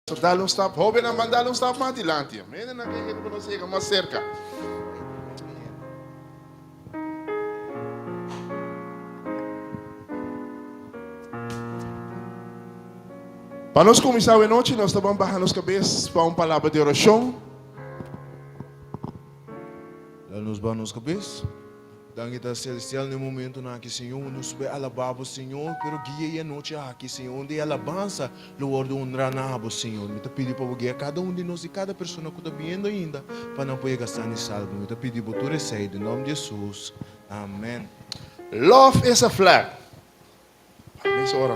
So dal un stap, hóbennan ban dal un stap mas dilanti. Hendenan ke kere pa nos yega mas serka. Pa nos kuminsá awe nochi, nos ta ban baha nos kabes pa un palabra di orashon. Laat nos baha nos kabes. Danki ta Celestial na e momentonan aki Señor, nos bay alaba Bo Señor, pero guia e anochi aki Señor, unda e alabansa lo wordo honra na Abo Señor. Mi ta pidi pa Bo guia cada un di nos y cada persona cu ta biniendo ainda pa nan por yega san y salvo. Mi ta pidi Bo tur esey den nomber di Jesus. Amen. Love is a flag. Mesora.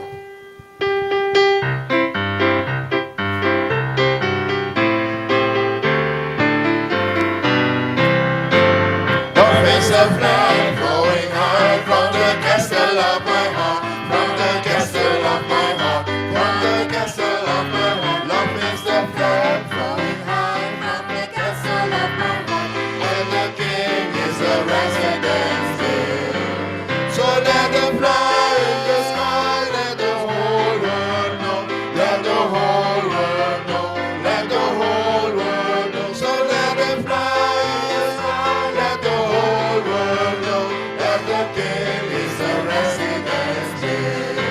Love is a flag flowing high from the castle of my heart, from the castle of my heart, from the castle of my heart. Love is the flag flowing high from the castle of my heart, and the king is the resident there. So let it fly in the sky, let the whole world know, let the whole world know, let the whole world know. So let it fly in the sky, let the whole world know that the king is the resident there.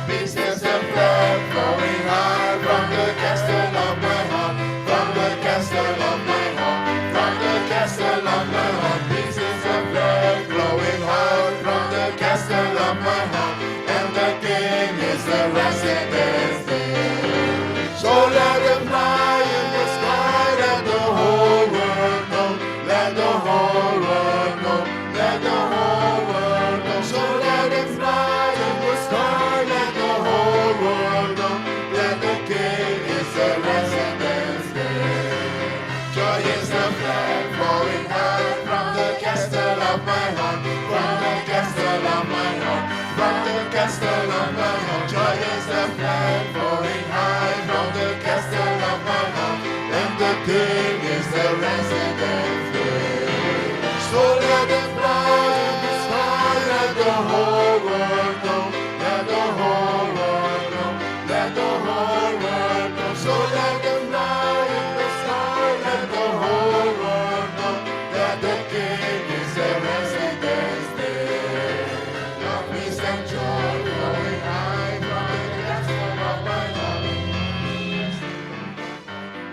Peace is the flag flowing high from the castle of my heart, from the castle of my heart, from the castle of my heart. Peace is the flag flowing high from the castle of my heart, and the king is the resident there. So let it fly in the sky, let the whole world know, let the whole world know, let the whole world know. So let it fly in the sky, let the whole world know that the king is the resident there. Joy is the flag flowing high from the castle of my heart, from the castle of my heart, from the castle of my heart. Joy is the flag flowing high from the castle of my heart, and the king is the resident there. So let it fly in the sky, let the whole world know, let the whole world know, let the whole world know. So let it fly in the sky, let the whole world know that the king is the resident there. Love, peace, and joy flowing high from the castle of my heart.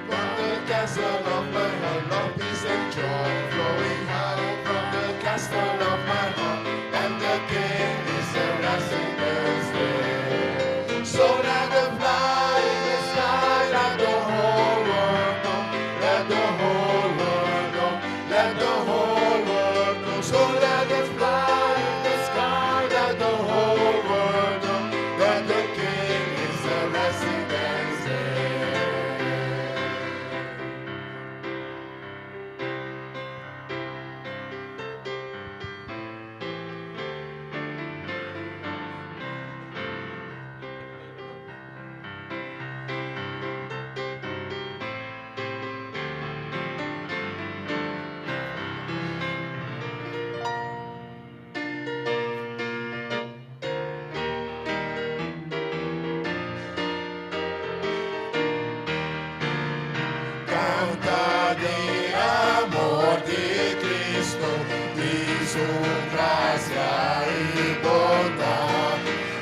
From the castle of my heart, love, peace, and joy flowing high from the castle of my heart, and the king is the resident there. So let it fly in the sky, let the whole world know, let the whole world know, let the whole world know. So let it fly in the sky, let the whole world know that the king is the resident there. Canta di amor di Cristo, di su gracia y bondad.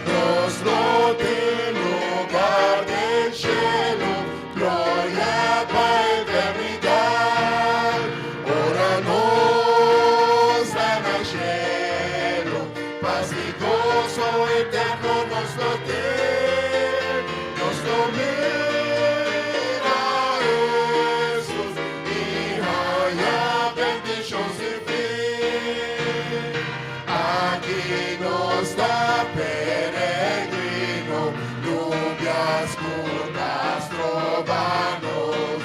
Nos lo tin lugar den cielo, gloria pa eternidad. Ora nos ta na cielo, paz y gozo eterno nos lo tin. Nos lo mira Jesus y haya bendicion sin fin. Aki nos ta peregrino, nubia scur ta stroba nos.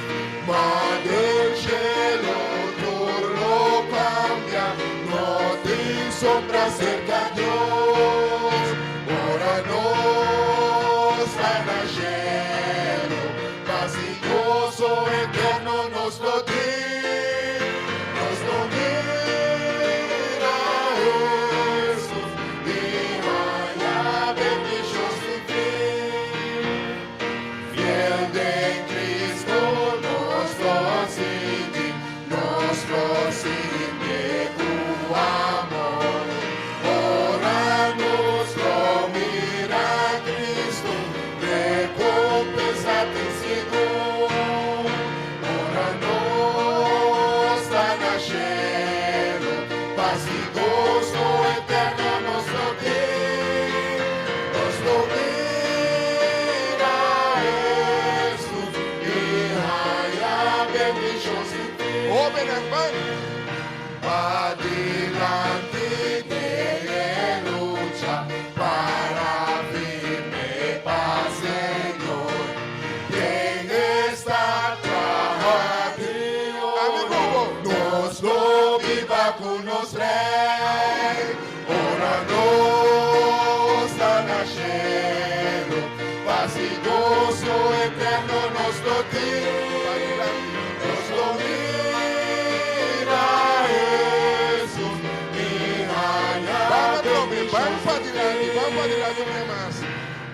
Ma den cielo tur lo cambia, no tin sombra cerca Dios. Ora nos ta na cielo, paz y gozo eterno nos lo tin. Nos lo mira Jesus y haya bendicion sin fin. Fiel den goso eterno nos lo tin. Nos lo mira Hesus i haña bendishon sin fin. Hóbennan, ban! Padilanti den e lucha, para firme pa Señor. Den esta traha di Ami ku bo. Nos lo biba ku nos Rei, ora nos ta na shelu. Pas i goso eterno nos lo tin. Nos lo mira Hesus i haña Ban atrobe, ban bendishon padilanti, ban padilanti un bia mas.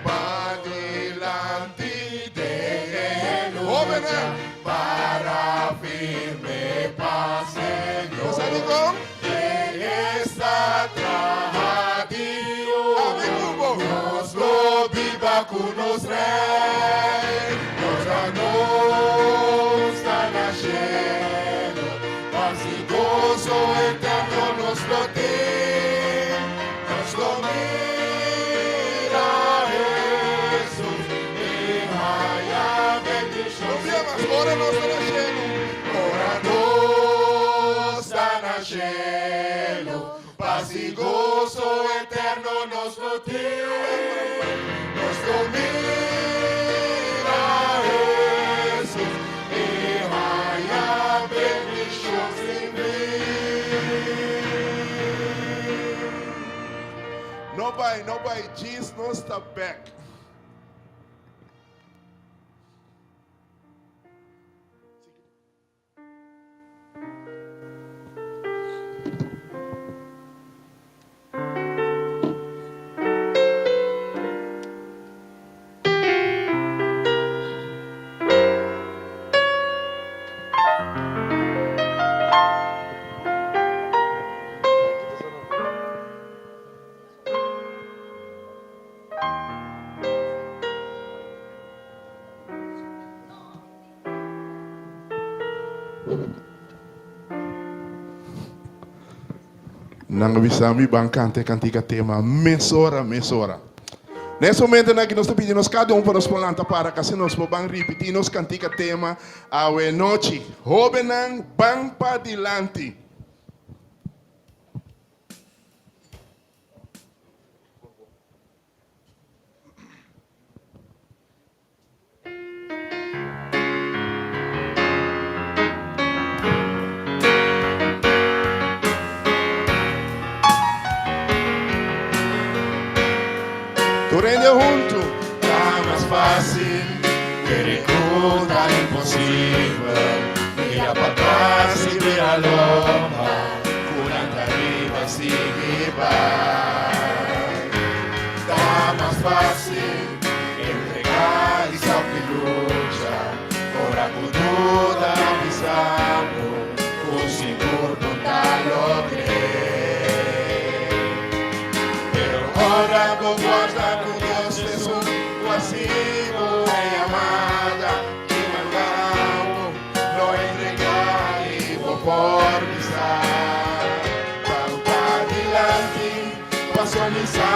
Padilanti den e lucha, Hóbennan. para firme pa Señor. Bo sa dikon? Den esta traha di Ami ku bo. Nos lo biba ku nos Rei, ora nos ta na shelu. Pas i goso eterno nos lo tin. Nos lo mira Hesus i haña bendishon. Un bia mas, ora nos ta na shelu. Ora nos ta na shelu, pas i goso eterno nos lo tin. Nos lo mira Hesus i haña bendishon sin fin. No bai, no bai, djis nos ta bèk. Nan a bisa mi ban kanta e kantika tema mesora, mesora. Na es momentonan aki nos ta pidi nos kada un pa nos por lanta para kasi nos por ban ripiti nos kantika tema awe nochi. Hobennan ban padilanti. Tur hende huntu. Ta mas fácil kere ku ta imposibel. Mira patras i bira lomba ku nan ta riba i sigui bai. Ta mas fácil entregá i stòp di lucha ora ku duda bisa bo ku sigur bo ta logr'é. Pero ora bo kòrda ku Dios esun ku a sigu e yamada i manda bo, no entregá i bo por bisa, Ban padilanti, paso mi sa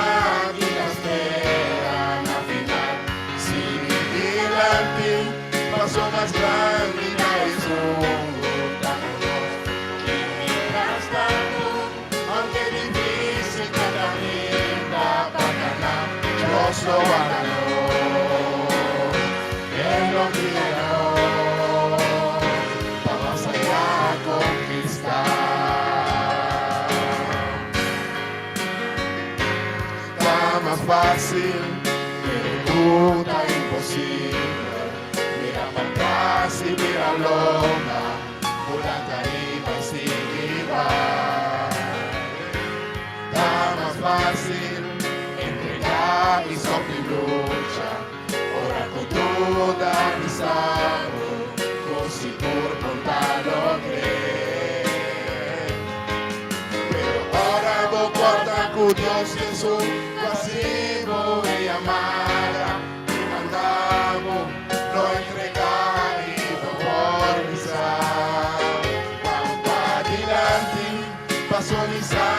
ki ta spera na final. Sigui dilanti, paso mas grandi ta esun ku ta ku nos. I mientras tanto, aunke difícil ta caminda pa cana, Dios lo warda nos, El lo guia nos pa mas allá conquista. Ta mas fácil kere ku ta imposibel, mira patras i bira lomba, Hulanda riba i sigui bai. Ta mas fácil entregá i stòp di lucha, ora ku duda bisa bo ku sigur bo ta logr'é. Pero ora bo kòrda ku Dios Hesus ku a sibo e yamada i manda bo, no entregá i bo por bisa, Ban padilanti, paso mi sa.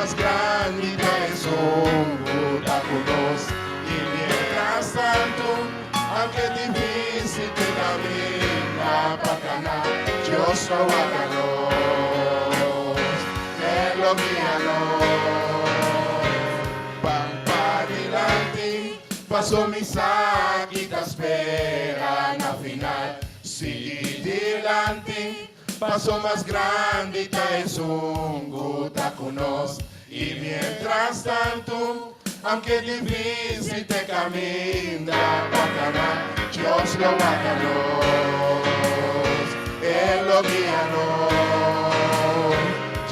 Mas grandi ta esun ku ta ku nos. I mientras tantu, aunke difísil te kaminda pa kana, Dios lo warda nos, E lo guia nos. Ban padilanti, paso mi sa ki ta spera na final. Sigui dilanti. Paso mas grandi ta esun ku ta ku nos. I mientras tantu, aunke difísil t'e kaminda pa kana, Dios lo warda nos, E lo guia nos.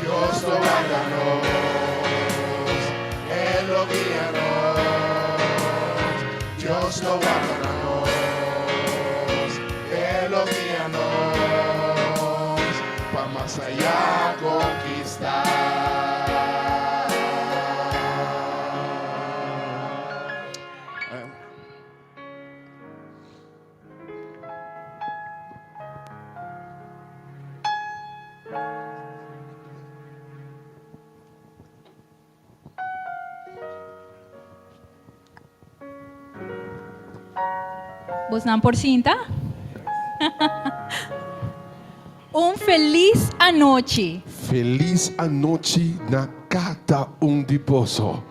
Dios lo warda nos, E lo guia nos. Dios lo warda nos. E lo guia nos pa mas ayá konkistá. Bosnan por sinta? Un felis anochi. Felis anochi na kada un di boso.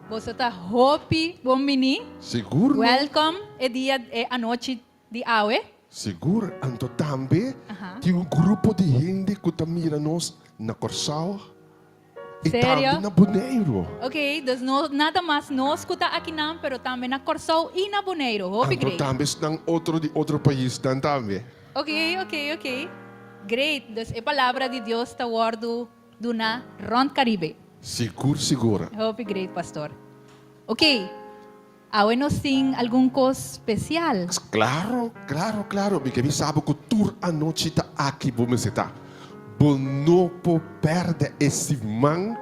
Boso ta hopi bon bini. Sigur no. Welcome e dia e anochi di awe. Sigur, anto tambe tin un grupo di hende ku ta mira nos na Kòrsou i tambe na Boneiru. Ok, dus no nada mas nos ku ta akinan, pero tambe na Kòrsou i na Boneiru. Hopi Anto great. tambe esnan otro di otro paisnan tambe. Ok, ok, ok. Great, dus e palabra di Dios ta wòrdu duná rònt Karibe. Sigur, sigur. Hopi great, pastor. Ok. Awe nos tin algun kos spesial. Claro, claro, claro. Mi ke bisa bo ku tur anochi ta aki bo mester ta. Bo no por pèrdè e siman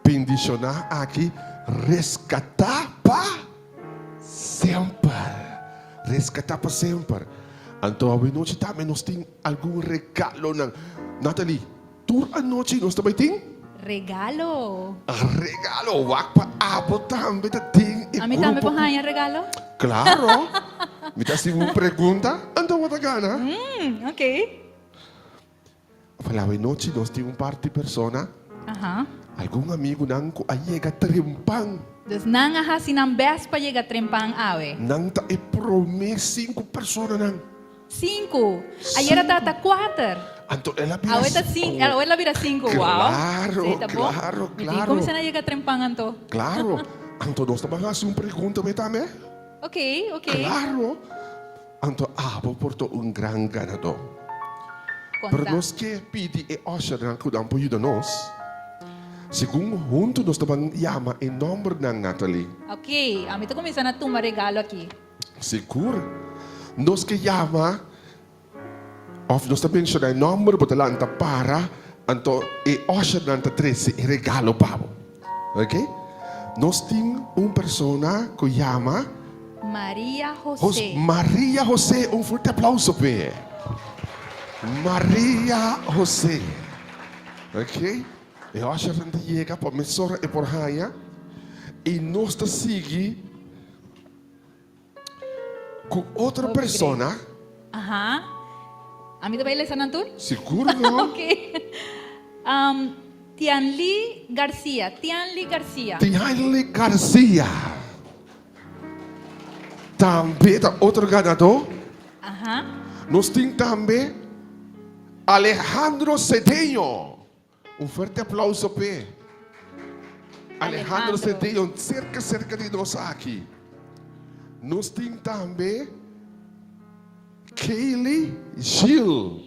bendishoná aki Reskatá pa Semper. Reskatá pa Semper. Anto awe nochi tambe nos tin algun regalonan. Natalie. Tur anochi nos ta bai tin. Regalo. Regalo. Wak pa abo tambe ta den e grupo. Ami tambe por haña regalo? Claro. Mi ta hasi un pregunta, anto bo ta gana. Mm, ok. Wel awe nochi nos tin un par di persona. Aha. Algun amigunan ku a yega trempan. Dus nan a hasi nan best pa yega trempan awe. Nan ta e prome sinku personanan. Sinku. Ayera tabata kuater. Anto el a bira Awe ta sinku. Awe el a bira sinku. Wow. Claro, Sí, ta bon. claro, Mi tin claro. kuminsá na yega trempan anto. Claro. Anto nos ta ban hasi un pregunta mi tambe. Ok, ok. Claro. Anto abo por ta un gran ganadó. Konta. Pero nos ke pidi e ushernan ku nan por yuda nos. Segun huntu nos ta ban yama e nòmbernan, Natalie. Ok, ami ta kuminsá na tuma regalo aki. Sigur. Nos ke yama of nos ta menshoná e nòmber, bo ta lanta para, anto e ushernan ta trese e regalo pa bo. Ok? Nos tin un persona ku yama. Maria José. Maria José, un fuerte aplauso p'e. Maria José. Ok? E ushernan ta yega pa mesora e por haña i nos ta sigui. Ku otro persona. Aha. Ami ta bai lesa nan tur? Sigur no. Ok. Tianli Garcia, Tianli Garcia. Tianli Garcia. Tambe ta otro ganadó. Aha. Nos tin tambe Alejandro Cedeño. Un fuerte aplauso p'e. Alejandro Cedeño, cerca cerca di nos aki. Nos tin tambe Kaylee Gil.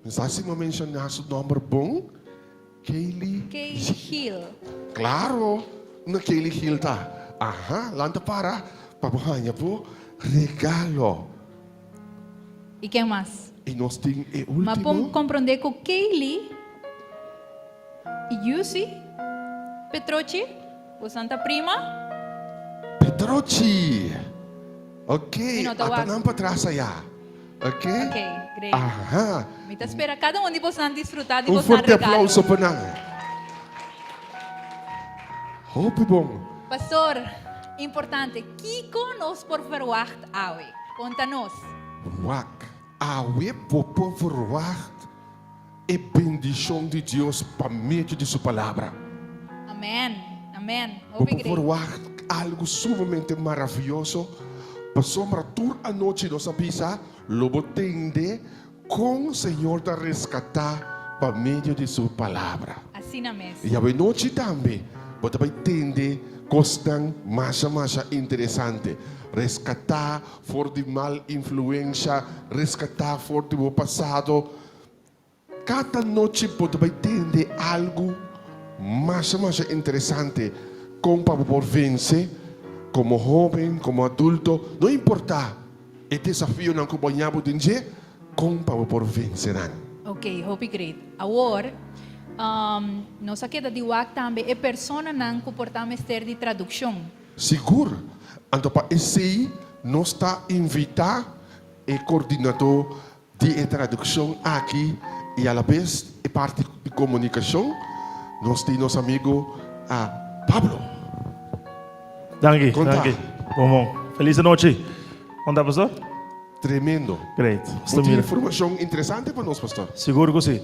Mi sa si mi a menciona su nomber bon. Kaylee Kaylee Gil. Claro, unda Kaylee Gil ta? Aha, lanta para pa bo haña bo regalo. I ken mas? I nos tin e ultimo. Ma por komprondé ku Kaylee i Yusy Petrochi, bosan ta prima? Petrochi! Ok, Mi no ta ata wak. nan patras aya. Ok? Ok, great. Aha. Mi ta spera kada un di bosan disfrutá di Un bosan fuerte regalo. aplauso pa nan. Hopi bon. Pastor, importante, kiko nos por verwacht awe? Konta nos. Wak, awe bo por verwacht e bendishon di Dios pa medio di su Palabra. Amen, amen. Bo Hopi por great. verwacht algu sumamente maravioso, pasobra tur anochi nos a bisa, lo bo tende Kon Señor ta reskatá pa medio di Su Palabra. Asina mes. I awenochi tambe bo ta bai tende kosnan masha masha interesante. Reskatá for di mal influensha, reskatá for di bo pasado. Kada nochi bo ta bai tende algu masha masha interesante kon pa bo por vense komo hóben, komo adulto, no importá. E desafionan ku bo a ña bo den dje, kon pa bo por vense nan? Ok, hopi great. Awor, nos a keda di wak tambe e personanan ku por ta mester di tradukshon. Sigur. Anto pa esei nos ta invitá e kordinadó di e tradukshon aki i alabes e parti di komunikashon, nos tin nos amigu Pablo. Danki, Kon ta? danki. Bon, bon. Feliz anochi. Kon ta, pastor? Tremendo. Great. Bo tin informashon interesante pa nos, pastor? Sigur ku si.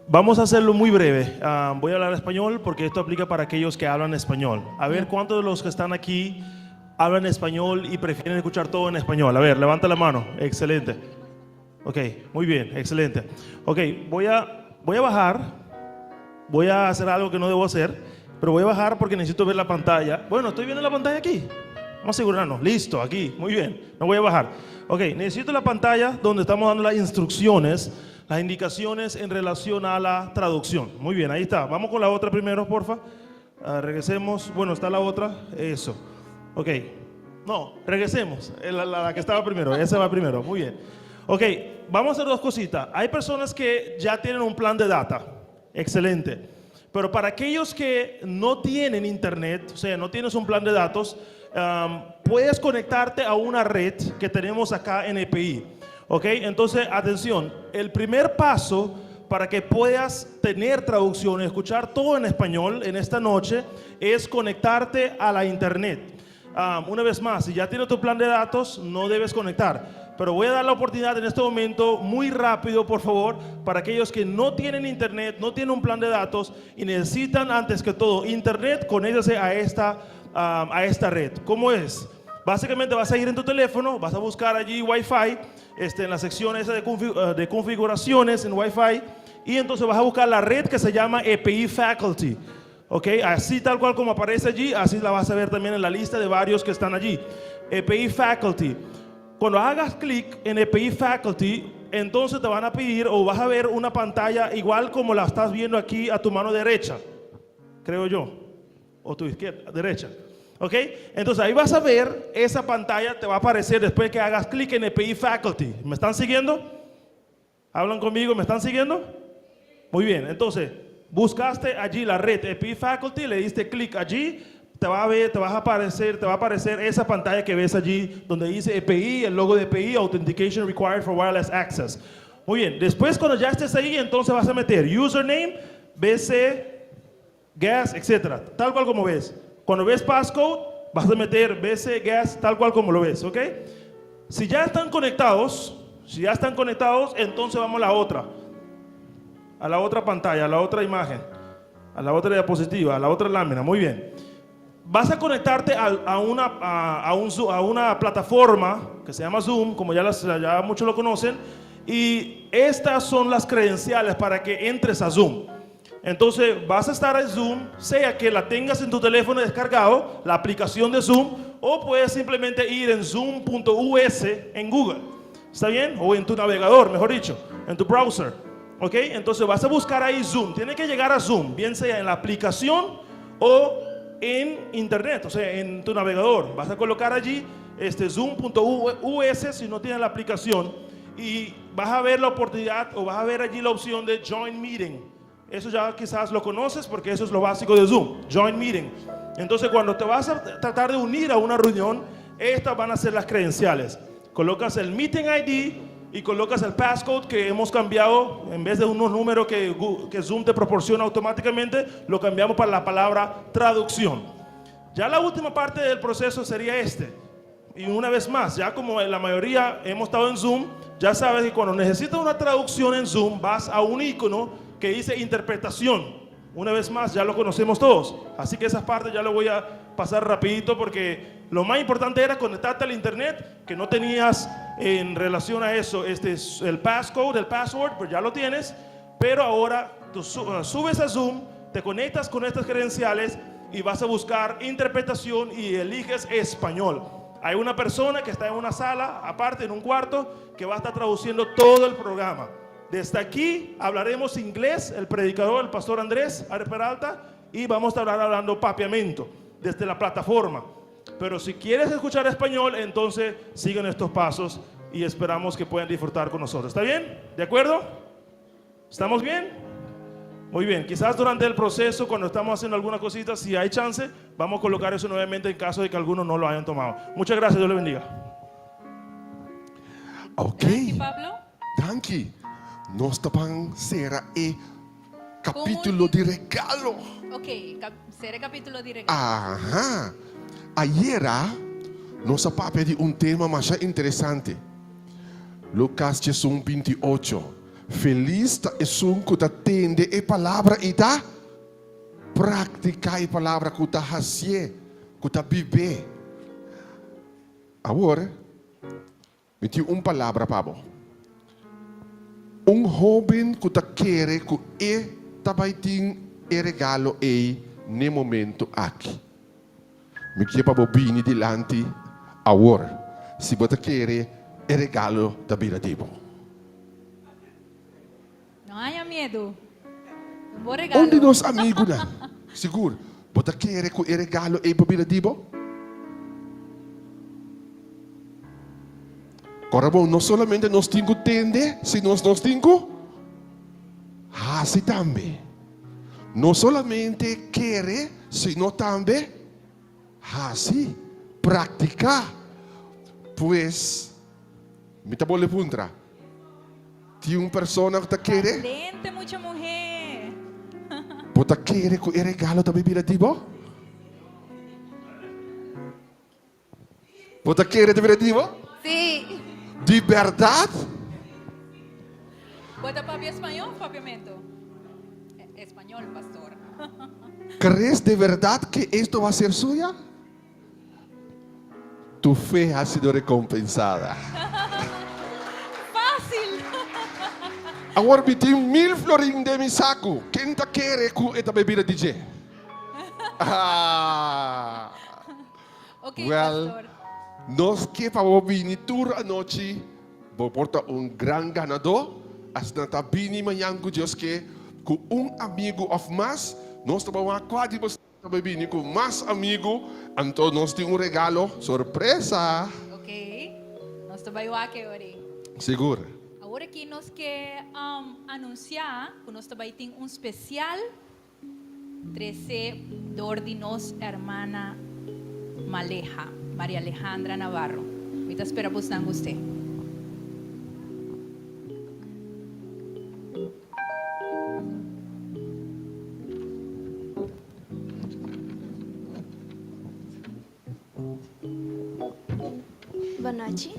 Vamos a hacerlo muy breve. Ah, voy a hablar español porque esto aplica para aquellos que hablan español. A ver, ¿cuántos de los que están aquí hablan español y prefieren escuchar todo en español? A ver, levanta la mano. Excelente. Ok, muy bien, excelente. Ok, voy a, voy a bajar. Voy a hacer algo que no debo hacer, pero voy a bajar porque necesito ver la pantalla. Bueno, estoy viendo la pantalla aquí. Vamos a asegurarnos. Listo, aquí. Muy bien. No voy a bajar. Ok, necesito la pantalla donde estamos dando las instrucciones, las indicaciones en relación a la traducción. Muy bien, ahí está. Vamos con la otra primero, porfa. Ah, regresemos. Bueno, está la otra. Eso. Ok. No, regresemos. Eh, la, la- la que estaba primero. Esa va primero. Muy bien. Ok, vamos a hacer dos cositas. Hay personas que ya tienen un plan de data. Excelente. Pero para aquellos que no tienen internet, o sea, no tienes un plan de datos, um, puedes conectarte a una red que tenemos acá en EPI. Ok, entonces, atención, el primer paso para que puedas tener traducción y escuchar todo en español en esta noche es conectarte a la internet. Um, una vez más, si ya tienes tu plan de datos, no debes conectar. Pero voy a dar la oportunidad en este momento, muy rápido, por favor, para aquellos que no tienen internet, no tienen un plan de datos y necesitan antes que todo internet, conéctese a esta, um, a esta red. ¿Cómo es? Básicamente vas a ir en tu teléfono, vas a buscar allí Wi-Fi, este, en la sección esa de, eh, de configuraciones en Wi-Fi, y entonces vas a buscar la red que se llama EPI Faculty. ¿Ok? Así tal cual como aparece allí, así la vas a ver también en la lista de varios que están allí. EPI Faculty. Cuando hagas clic en EPI Faculty, entonces te van a pedir o vas a ver una pantalla igual como la estás viendo aquí a tu mano derecha, creo yo, o tu izquierda, derecha. ¿Ok? Entonces ahí vas a ver esa pantalla, te va a aparecer después que hagas clic en EPI Faculty. ¿Me están siguiendo? ¿Hablan conmigo? ¿Me están siguiendo? Muy bien, entonces buscaste allí la red EPI Faculty, le diste clic allí, te va a ver, te vas a aparecer, te va a aparecer esa pantalla que ves allí donde dice EPI, el logo de EPI, Authentication Required for Wireless Access. Muy bien, después cuando ya estés ahí, entonces vas a meter username, BC, gas, etcétera, tal cual como ves. Cuando ves passcode, vas a meter BC, gas, tal cual como lo ves, ¿ok? Si ya están conectados, si ya están conectados, entonces vamos a la otra. A la otra pantalla, a la otra imagen, a la otra diapositiva, a la otra lámina. Muy bien. Vas a conectarte a, una, a, un a una plataforma que se llama Zoom, como ya, las- ya muchos lo conocen, y estas son las credenciales para que entres a Zoom. Entonces vas a estar en Zoom, sea que la tengas en tu teléfono descargado, la aplicación de Zoom, o puedes simplemente ir en zoom.us en Google. ¿Está bien? O en tu navegador, mejor dicho, en tu browser. ¿Ok? Entonces vas a buscar ahí Zoom. Tiene que llegar a Zoom, bien sea en la aplicación o en internet, o sea, en tu navegador. Vas a colocar allí este zoom.us si no tienes la aplicación y vas a ver la oportunidad o vas a ver allí la opción de Join Meeting. Eso ya quizás lo conoces porque eso es lo básico de Zoom, Join Meeting. Entonces cuando te vas a tratar de unir a una reunión, estas van a ser las credenciales. Colocas el Meeting ID y colocas el passcode que hemos cambiado, en vez de unos números que, que Zoom te proporciona automáticamente, lo cambiamos para la palabra traducción. Ya la última parte del proceso sería este. Y una vez más, ya como la mayoría hemos estado en Zoom, ya sabes que cuando necesitas una traducción en Zoom, vas a un icono que dice interpretación. Una vez más, ya lo conocemos todos. Así que esas partes ya lo voy a pasar rapidito porque lo más importante era conectarte al internet, que no tenías en relación a eso este es el passcode, el password, pues ya lo tienes. Pero ahora tú subes a Zoom, te conectas con estas credenciales y vas a buscar interpretación y eliges español. Hay una persona que está en una sala, aparte, en un cuarto, que va a estar traduciendo todo el programa. Desde aquí hablaremos inglés, el predicador, el pastor Andrés Are Peralta, y vamos a estar hablando papiamento desde la plataforma. Pero si quieres escuchar español, entonces sigan estos pasos y esperamos que puedan disfrutar con nosotros. ¿Está bien? ¿De acuerdo? ¿Estamos bien? Muy bien, quizás durante el proceso, cuando estamos haciendo alguna cosita, si hay chance, vamos a colocar eso nuevamente en caso de que algunos no lo hayan tomado. Muchas gracias, Dios le bendiga. Ok. Danki, Pablo. Danki. Nos ta ban sera e kapítulo di regalo. Ok, sera e kapítulo di regalo. Aha. Ayera nos a papia di un tema masha interesante. Lukas 11, 28. Felis ta esun ku ta tende e palabra i ta praktiká e palabra, ku ta hasié, ku ta bib'é. Awor, mi tin un palabra pa bo. Un hóben ku ta kere ku e ta bai tin e regalo ei n'e momento aki. Mi ke pa bo bini dilanti awor, si bo ta kere e regalo ta bira di bo. No haña miedu. Un bon regalo. Un di nos amigunan, sigur, bo ta kere ku e regalo ei por bira di bo? Kòrda bon, no solamente nos tin ku tende, sino nos tin ku hasi tambe. No solamente kere, sino tambe hasi, praktiká. Pues, mi ta bolbe puntra, tin un persona ku ta kere? Balente mucha muhé. Bo ta kere ku e regalo ta bibida di bo? Bo ta kere ta bira di bo? Sí. Di bèrdat? Bo ta papia spañol of papiamento? Español, pastor. Crees de verdad que esto va a ser suya? Tu fe ha sido recompensada. Fácil. Awor mi tin mil florin den mi saku. Ken ta kere ku e ta bai bira di dje? Ah. Ok, Well, pastor. nos ke pa bo bini tur anochi. Bo por ta un gran ganadó. Asina ta bini mañan ku Dios ke ku un amigu òf mas. Nos ta bai wak kua di bo ta bai bini ku mas amigu. Anto nos tin un regalo sorpresa. Ok, nos ta bai wak e ora ei. Sigur. Awor aki nos ke anunsiá ku nos ta bai tin un spesial Trece dor di nos hermana Maleha, Maria Alejandra Navarro. Mi ta spera busnan gust'é. Bon nochi.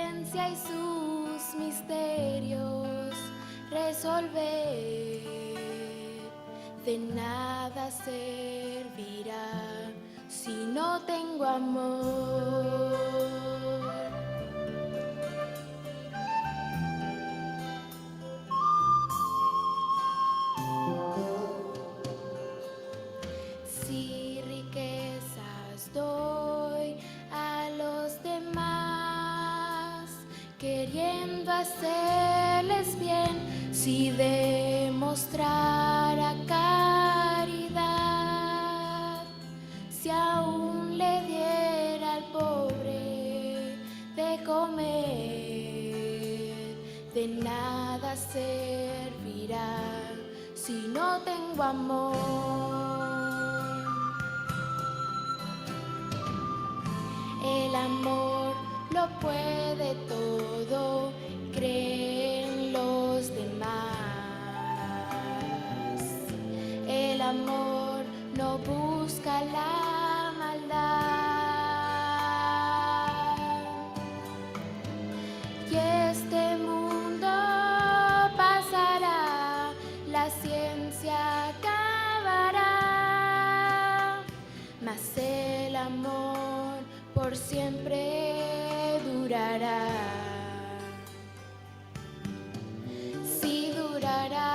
ciencia y sus misterios resolver, de nada servirá si no tengo amor. Si riquezas doy a los demás, queriendo hacerles bien, si demostrara caridad, si aún le diera al pobre de comer, de nada servirá si no tengo amor. El amor lo puede todo, cree en los demás. El amor no busca la maldad. Y este mundo pasará, la ciencia acabará, mas el amor por siempre durará. Sí durará.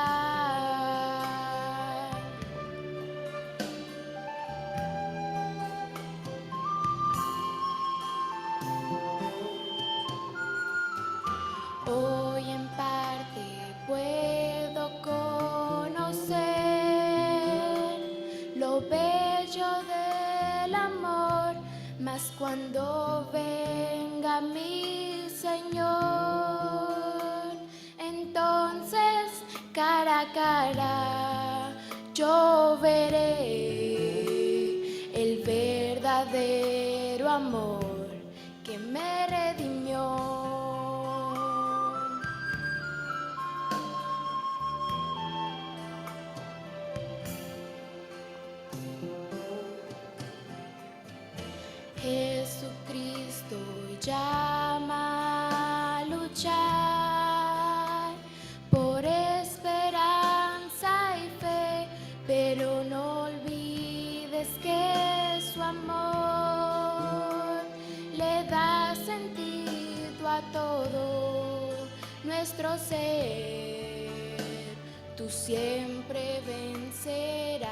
Hoy en parte puedo conocer lo bello del amor, mas cuando venga mi Señor, entonces cara a cara yo veré el verdadero amor que me redimió. Jesucristo llama a luchar por esperanza y fe, pero no olvides que su amor le da sentido a todo nuestro ser. Tú siempre vencerás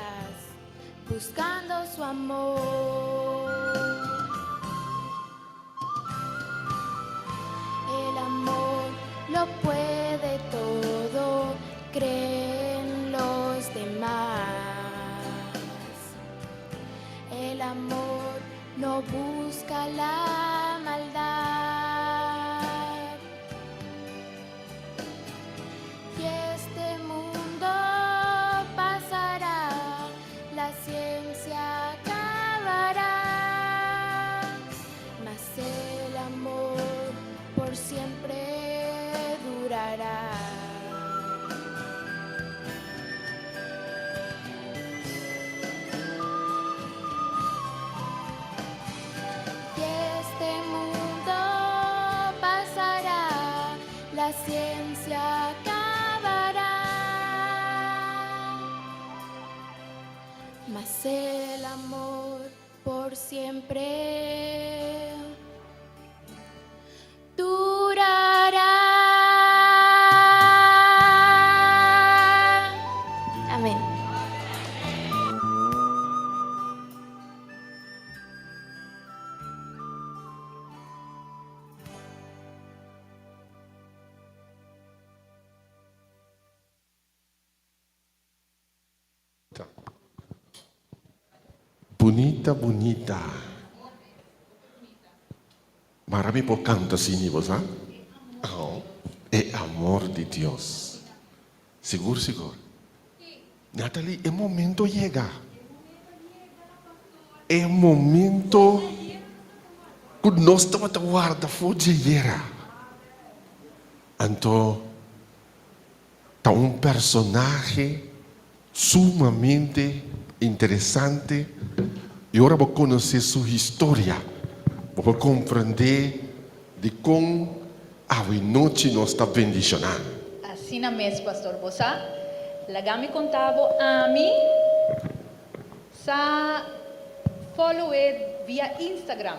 buscando su amor. El amor lo puede todo, creen los demás. El amor no busca la maldad. Y este mundo pasará, la ciencia acabará, mas el amor por siempre durará. Y este mundo pasará, la ciencia acabará, mas el amor por siempre durará. Amén. Bunita, bunita. Mara mi por kanta asina, bo sa? Oh, e amor di Dios. Sigur, sigur. Natalie, e momento a yega. E momento ku nos tabata warda for di ayera. Anto, ta un personahe sumamente interesante i ora bo konosé su historia, bo por komprendé dikon. Awe nochi nos ta bendishoná. Asina mes, Pastor. Bo sa, laga mi konta bo, ami sa follow e via Instagram.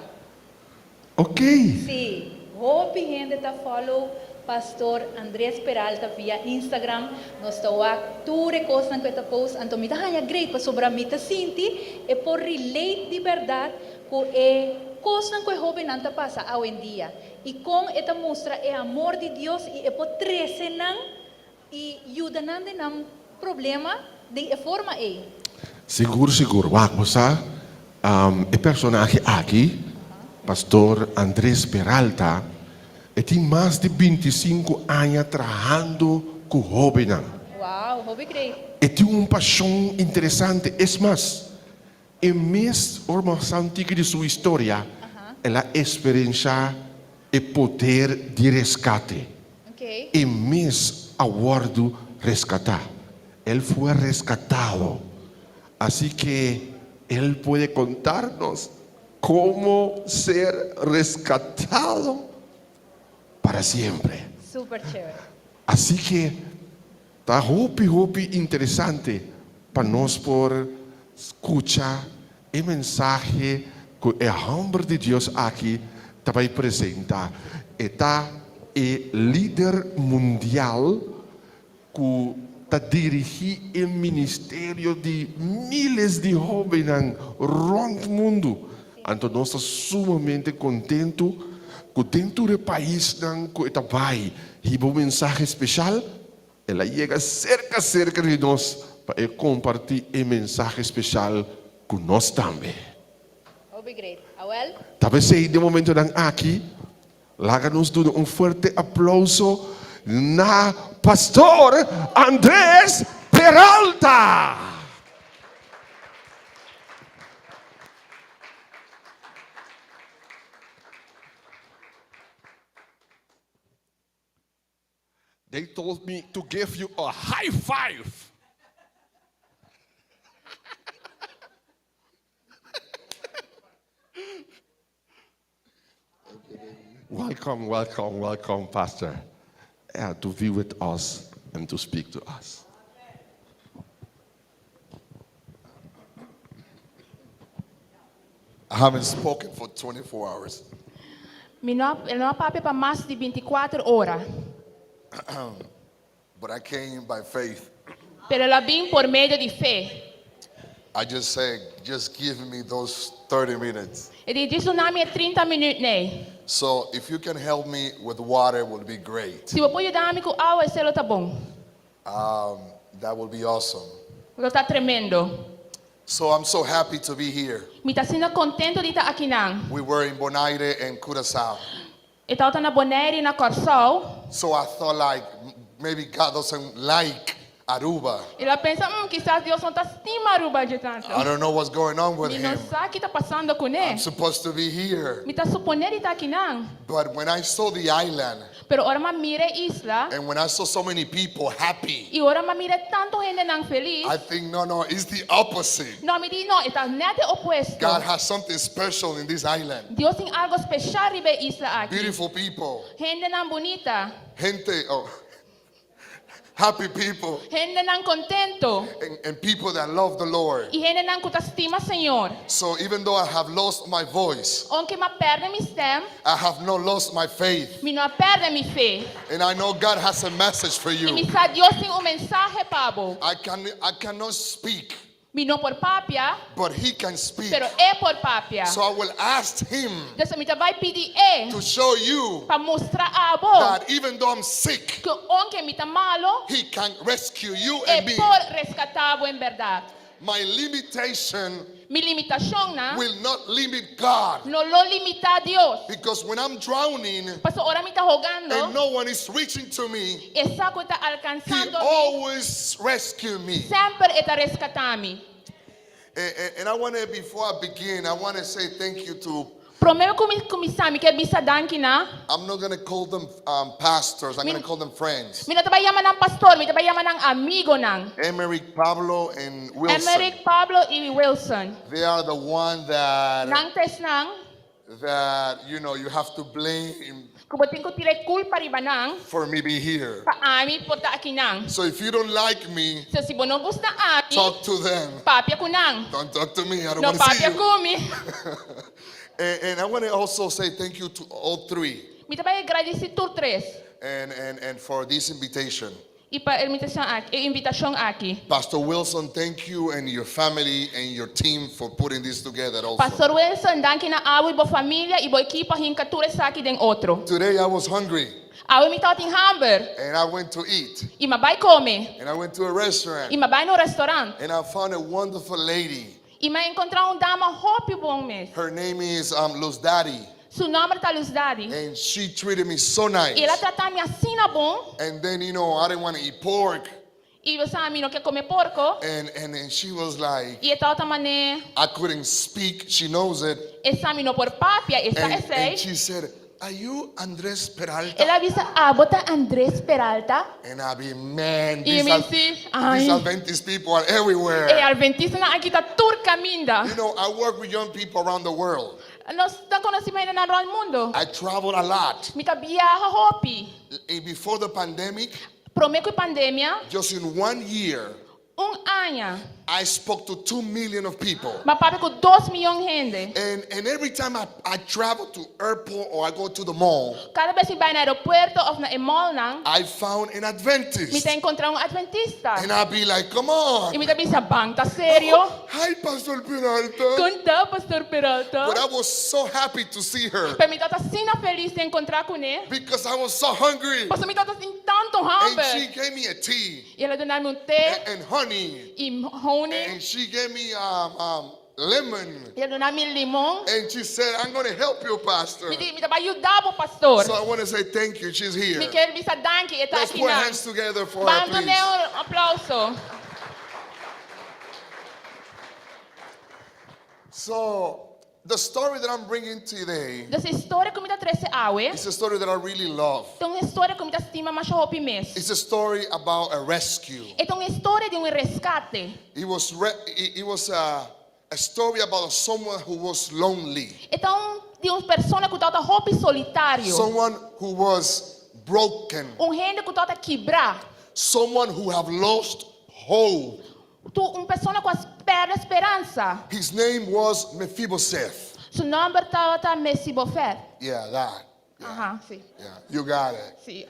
Ok. Sí, hopi hende ta follow Pastor Andres Peralta via Instagram. Nos ta wak tur e kosnan ku e ta post, anto mi ta haña great pasobra mi ta sinti e por relate di bèrdat ku e kosnan ku e hóbennan ta pasa awendia i kon e ta mustra e amor di Dios i e por trese nan i yuda nan den nan problema den e forma ei. Sigur sigur. Wak, bo sa, e personahe aki, Pastor Andres Peralta, e tin mas di bintisinku aña trahando ku hóbennan. Wow, hopi great. E tin un pashon interesante. Es mas, e mes ora bo sa un tiki di su historia, el a eksperenshá e poder di reskate. E mes a wòrdu reskatá. El fue rescatado. Así que él puede contarnos cómo ser rescatado para siempre. Super chévere. Así que ta hopi hopi interesante pa nos por scucha e mensahe cu e homber di Dios aki ta bay presenta. E ta e lider mundial ku ta dirigí e ministerio di míles di hóbennan rònt mundu. Anto nos ta sumamente kontentu ku den tur e paisnan ku e ta bai hiba un mensahe speshal, el a yega serka serka di nos pa e kompartí e mensahe speshal ku nos tambe. Hopi great. Awel. Ta p'esei den momentonan aki Laga nos duna un fuerte aplauso na Pastor Andres Peralta! They told me to give you a high five. Welcome, welcome, welcome, Pastor, to be with us and to speak to us. I haven't spoken for 24 hours. Mi no, e no a papia pa mas di bintikuater ora. But I came by faith. Pero el a bin por medio di fe. I just say, just give me those 30 minutes. E di, Djis duna mi e trinta minuut nei. So if you can help me with water, it will be great. Si bo por yuda mi ku awa, esei lo ta bon. Um, that will be awesome. Lo ta tremendo. So I'm so happy to be here. Mi ta asina contento di ta akinan. We were in Bonaire and Curacao. E tabata na Bonaire i na Kòrsou. So I thought like maybe God doesn't like Aruba. El a pensa, Hmm, kisas Dios no ta stima Aruba dje tantu. I don't know what's going on with Mi no him. sa ki ta pasando kuné. I'm supposed to be here. Mi ta suponé di ta akinan. But when I saw the island Pero ora m'a mira e isla and when I saw so many people happy, i ora m'a mira e tantu hendenan felis, I think no, no, it's the opposite. no, mi di, no, e ta nèt e opuesto. God has something special in this island. Dios tin algo speshal riba e isla aki. Beautiful people. Hendenan bunita. Gente, oh, happy people. Hendenan contento. And, and people that love the Lord. Y hendenan cu ta stima Señor. So even though I have lost my voice, Aunke m'a perde mi stem, I have not lost my faith. mi no a perde mi fe. And I know God has a message for Y mi you. sa Dios tin un mensahe pa bo. I can I cannot speak, Mi no por papia, but he can speak. pero e por papia. So I will ask him Dus mi ta bai pidi e to show you pa mustra abo that even though I'm sick, ku ounke mi ta malo, he can rescue you e and me. por reskatá bo en bèrdat. My limitation Mi limitashonnan will not limit God. no lo limitá Dios. Because when I'm drowning Pasobra ora mi ta hogando, and no one is reaching to me, e sa ku e ta He alkansando mi, always rescue me. semper e ta reskatá mi. And, and, and I want to, before I begin, I want to say thank you to Promé ku mi kuminsá, mi ke bisa danki na. I'm not going to call them um, pastors, I'm Mi, going to call them friends. mi no ta bai yama nan pastor, mi ta bai yama nan amigonan. Emerick, Pablo, and Wilson. Emerick, Pablo i Wilson. They are the one that Nan ta esnan that you know you have to blame. Ku bo tin ku tira e kulpa riba nan. For me be here. Pa ami por ta akinan. So if you don't like me. So si bo no gusta ami. Talk to them. Papia ku nan. Don't talk to me, I don't No want to see papia you. ku mi. And, and I want to also say thank you to all three Mi ta bai gradisí tur tres. and, and, and for this invitation. I pa e invitashon aki, e invitashon aki. Pastor Wilson, thank you and your family and your team for putting this together also. Pastor Wilson, danki na abo i bo familia i bo ekipo a hinka tur esaki den otro. Today I was hungry Awe mi tabatin hamber and I went to eat i m'a bai kome and I went to a restaurant i m'a bai na un restaurant and I found a wonderful lady. i m'a enkontrá un dama hopi bon mes. Her name is um, Luz Daddy Su nòmber ta Luz Daddy and she treated me so i nice. el a trata mi asina bon And then, you know, I didn't want to eat pork. i bo sa mi no ke kome porko And, and, and she was like, i e tabata manera I couldn't speak. She knows it. e sa mi no por papia, e sa And, esei. and she said, Are you Andres Peralta? El a bisa, Abo ta Andres Peralta? And I be, man, I these, mi Ad- si, ay. these Adventist people are everywhere. E adventistanan aki ta tur kaminda. You know, I work with young people around the world. Nos ta konosí hendenan rònt mundu. I travel a lot. Mi ta biaha hopi. Eh, Before the pandemic, Promé ku e pandemia, just in one year, un aña, I spoke to 2 million of people. m'a papia ku dos mion hende. And, and every time I, I travel to airport or I go to the mall, Kada bes mi bai na aeropuerto òf na e mallnan, I found an mi Adventist. ta enkontrá un adventista. And I'll be like, come on. I mi ta bisa, Ban ta serio? Hi, Pastor Peralta. Kon ta, Pastor Peralta? But I was so happy to see her Pero mi tabata asina felis di enkontrá kuné. because I was so hungry. Pasobra mi tabata sin tantu And hamber. she gave me a tea I el a duna mi un te and, and honey. i honing. And she gave me um, um, lemon. I el a duna mi limon. And she said, I'm going to help you, Pastor. Mi di, mi ta bai yuda bo, pastor. So I want to say thank you. She's here. Mi ke bisa danki, e ta Let's aki put nan. hands together for her, Ban please. dun'é un aplouso. So the story that I'm bringing today Dus e historia ku mi ta trese awe, is a story that I really love. ta un historia ku mi ta stima masha hopi mes. It's a story about a rescue. E ta un historia di un reskate. It was, re- it, it was a, a story about someone who was lonely, E ta un di un persona ku tabata hopi solitario. someone who was broken, Un hende ku tabata kibrá. someone who have lost hope. Tu un persona ku a pèrdè speransa. His name was Mephibosheth. Su nòmber tabata Mesibofet. Yeah, that. Yeah, Aha, si. yeah, you got it. Si.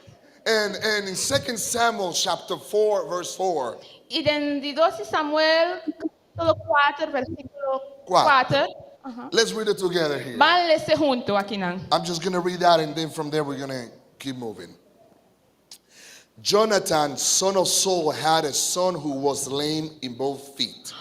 And, and in 2 Samuel chapter 4, verse 4, I den di 2 Samuel, kapítulo 4, versíkulo Kuater. 4. let's read it together here. Ban lesa huntu akinan. I'm just going to read that and then from there we're going to keep moving. Jonathan, son of Saul, had a son who was lame in both feet.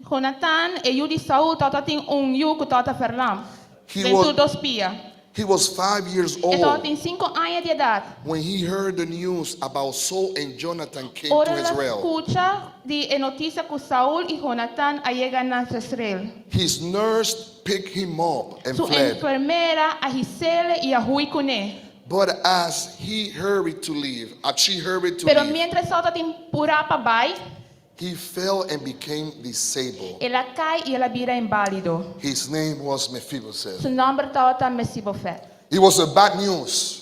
Jonatan, e yu di Saul, tabatin un yu ku tabata verlam. He Den was- tur dos pia. He was five years E old tabatin sinku aña di edat. when he heard the news about Saul and Jonathan came Ora to el a Israel. skucha di e notisia ku Saul i Jonatan a yega na Jezreel. His nurse picked him up and Su fled. enfermera a his'é i a hui kuné. But as he hurried to leave, as she hurried to Pero leave, miéntras e tabatin purá pa bai, he fell and became disabled. el a kai i el a bira inválido. His name was Mephibosheth. Su nòmber tabata Mesibofet. It was a bad news,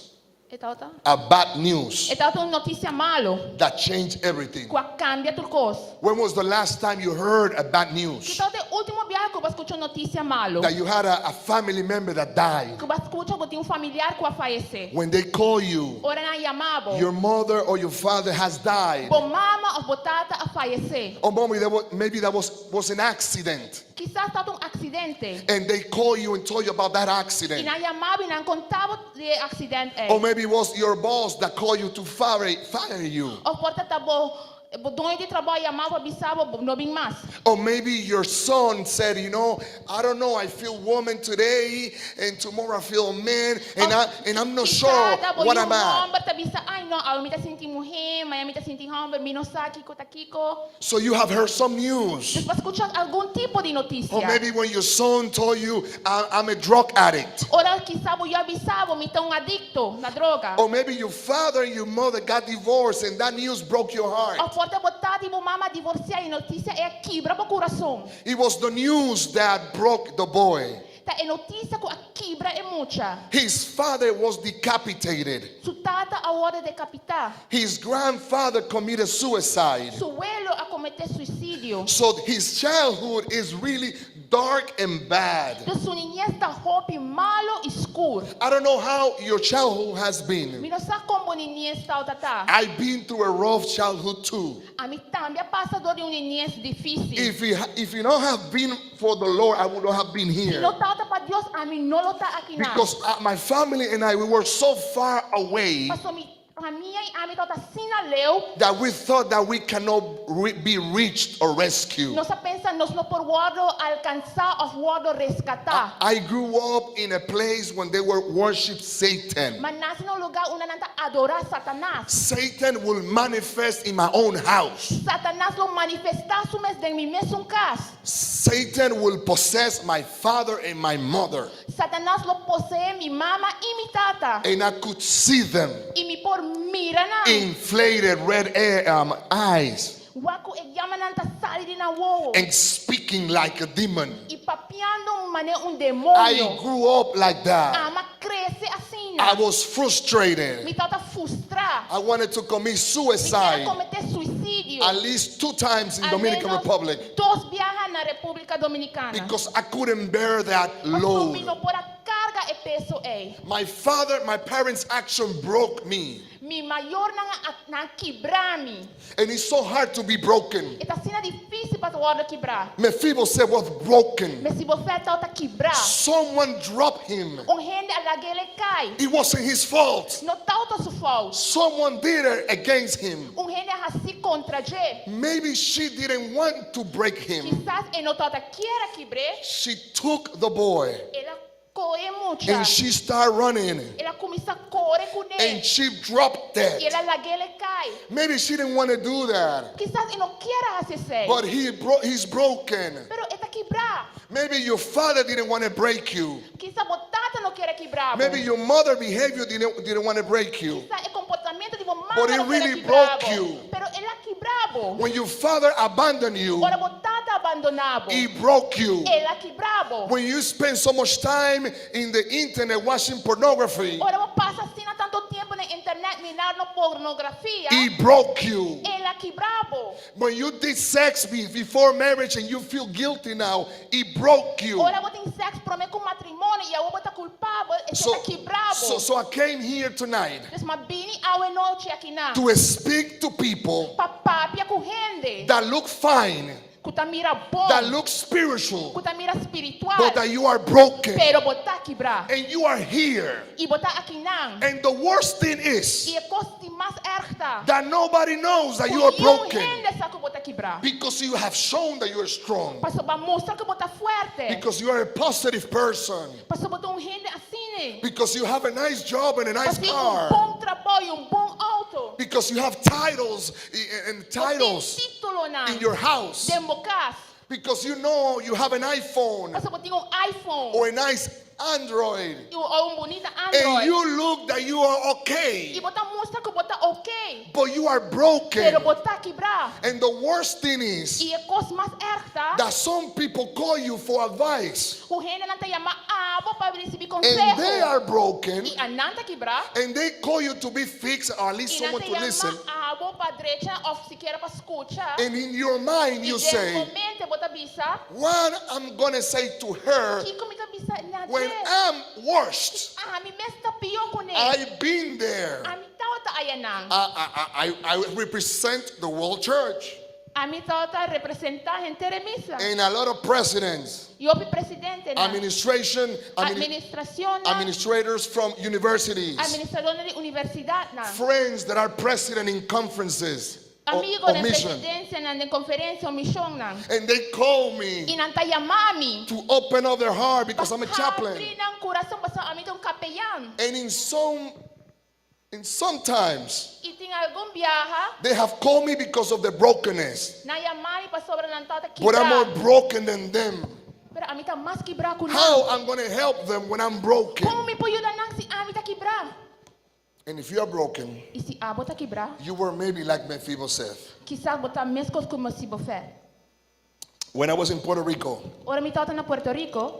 E tabata? a bad news E tabata un notisia malu that changed everything. ku a kambia tur kos. When was the last time you heard a bad Ki news? tabata e último biaha ku bo a skucha un notisia malu? That you had a, a family member that died. Ku bo a skucha bo tin un familiar ku a fayesé. When they call you, Ora nan yama bo. your mother or your father has died. Bo mama òf bo tata a fayesé. Or mommy, that was, maybe that was, was an accident. Kisas tabata un aksidente. And they call you and tell you about that I accident. nan yama bo i nan konta bo di e aksidente ei. Or maybe it was your boss that called you to fire, fire you. Òf por ta bo bo doño di trabou a yama bo bisa bo no bin mas. Or maybe your son said, you know, I don't know, I feel woman today and tomorrow I feel man and, I, and I'm not sure Kisas ta bo what yu I'm at. hòmber ta bisa, ai no, awe mi ta sinti muhé, mañan mi ta sinti hòmber, mi no sa kiko ta kiko. So you have heard some news. Dus bo a skucha algun tipo di notisia. Or maybe when your son told you, "I- I'm a drug addict. Ora kisas bo yu a bisa bo, mi ta un adikto na droga. Or maybe your father and your mother got divorced and that news broke your heart. Òf por ta bo tata i bo mama a divorsiá i e notisia ei a kibra bo kurason. It was the news that broke the boy. Ta e notisia ku a kibra e mucha. His father was decapitated. Su tata a wòrdu dekapitá. His grandfather committed suicide. Su welo a kometé suisidio. So his childhood is really dark and bad. Dus su niñes ta hopi malu i skur. I don't know how your childhood has been. Mi no sa kon bo niñes tabata ta. I've been through a rough childhood too. Ami tambe a pasa dor di un niñes difísil. If you not have been for the Lord, I would not have been Si here. no tabata pa Dios, ami no lo ta akinan. Because my family and I, we were so far away Paso mi famia i ami tabata asina leu. that we thought that we cannot be reached or rescued. Nos a pensa nos no por wòrdu alkansá òf wòrdu reskatá. I grew up in a place when they were worship Satan. M'a nase na un lugá unda nan ta adorá Satanas. Satan will manifest in my own house. Satanas lo manifestá su mes den mi mesun kas. Satan will possess my father and my mother. Satanas lo poseé mi mama i mi tata. And I could see them I mi por mira nan. inflated red air, eyes Wak ku e yamanan ta sali di nan wowo. and speaking like a demon. I papiando manera un I demonio. grew up like that. Ami a krese asina. I was frustrated. Mi tabata frustrá. I wanted to commit Mi ker a suicide kometé suisidio. at least two times in Al Dominican menos Republic dos biaha na Repúblika Dominikana. because I couldn't bear that Pasobra mi load. no por a karga e peso ei. My father, my parents' action broke me. Mi mayornan a nan a kibra mi. And it's so hard to be broken. E ta asina difísil pa wòrdu kibrá. Mephibosheth was broken. Mefibosèt tabata kibrá. Someone dropped him. Un hende a lag'é kai. It wasn't his fault. No tabata su fout. Someone did it against him. Un hende a hasi kontra dje. Maybe she didn't want to break him. Kisas e no tabata kier a kibr'é. She took the boy El a kohe e mucha. and she started running El a kuminsá kore kuné. and she dropped I it. el a lag'é kai. Maybe she didn't want to do that. Kisas e no kier a hasi esei. But he's broken. Pero e ta kibrá. Maybe your father didn't want to break you. Kisas bo tata no kier a kibra bo. Maybe your mother behavior didn't want to break you. Kisas e komportamentu di bo mama But it no kier a really kibra broke bo. you. Pero el a kibra bo. When your father abandoned you, Ora bo tata abandoná bo. he broke you. El a kibra bo. When you spend so much time in the internet watching pornography, Ora bo pasa asina tantu tempu na internet mirando pornografia. he broke you. El a kibra bo. When you did sex before marriage and you feel guilty now, he broke you. Ora bo tin sèks promé ku matrimonio i awor bo ta kulpabel, esei So, ta kibra bo. so I came here tonight Dus m'a bini awe nochi akinan. to speak to people Pa papia ku hende. that look fine, Ku ta mira bon. that look spiritual, Ku ta mira spiritual. but that you are broken Pero bo ta kibrá. and you are here. I bo ta akinan. And the worst thing is I e kos di mas erg ta. that nobody knows that Ku you are niun broken hende sa ku bo ta kibrá. because you have shown that you are strong, Paso b'a mustra ku bo ta fuerte. because you are a positive person, Paso bo ta un hende asina. because you have a nice job and a nice Paso tin un car, bon trabou i un bon outo. because you have titles and Bo tin titles títulonan in your house, den bo kas. because you know you have an iPhone Paso bo tin un iPhone. or a nice Android, Òf un bunita and Android. you look that you are okay, I bo ta mustra ku bo ta ok. but you are broken. Pero bo ta kibrá. And the worst thing is I e kos mas erg ta. that some people call you for advice Ku hendenan ta yama abo pa risibí and they konseho. are broken I nan ta kibrá. and they call you to be fixed or at least I nan someone ta to listen. yama abo pa drecha òf sikiera pa skucha. And in your mind, I you den say, bo mente bo ta bisa. What I'm gonna say to her Kiko mi ta bisa na when dje. I'm worst? Ami mes ta pió kuné. I've been there. Ami tabata ayanan. I represent the world church Ami tabata representá henter e misa. and a lot of presidents, I hopi presidentenan. administration, Administrashonnan. administrators from universities, Administradónan di universidatnan. friends that are president in conferences Amigo or den mission. presidensianan den konferensia òf mishonnan. And they call me I nan ta yama mi. to open up their heart because I'm a chaplain. Habri nan kurason pasobra ami ta un kapeyan. And in sometimes I tin algun biaha they have called me because of the brokenness. nan yama mi pasobra nan tabata But I'm more kibrá. broken than them. Pero ami ta mas kibrá ku nan. How I'm gonna help them when I'm broken? Kon mi por yuda nan si ami ta kibrá? And if you are broken, I si abo ta kibrá, you were maybe like Mephibosheth. kisas bo ta meskos ku Mefibosèt. When I was in Puerto Rico, Ora mi tabata na Puerto Rico,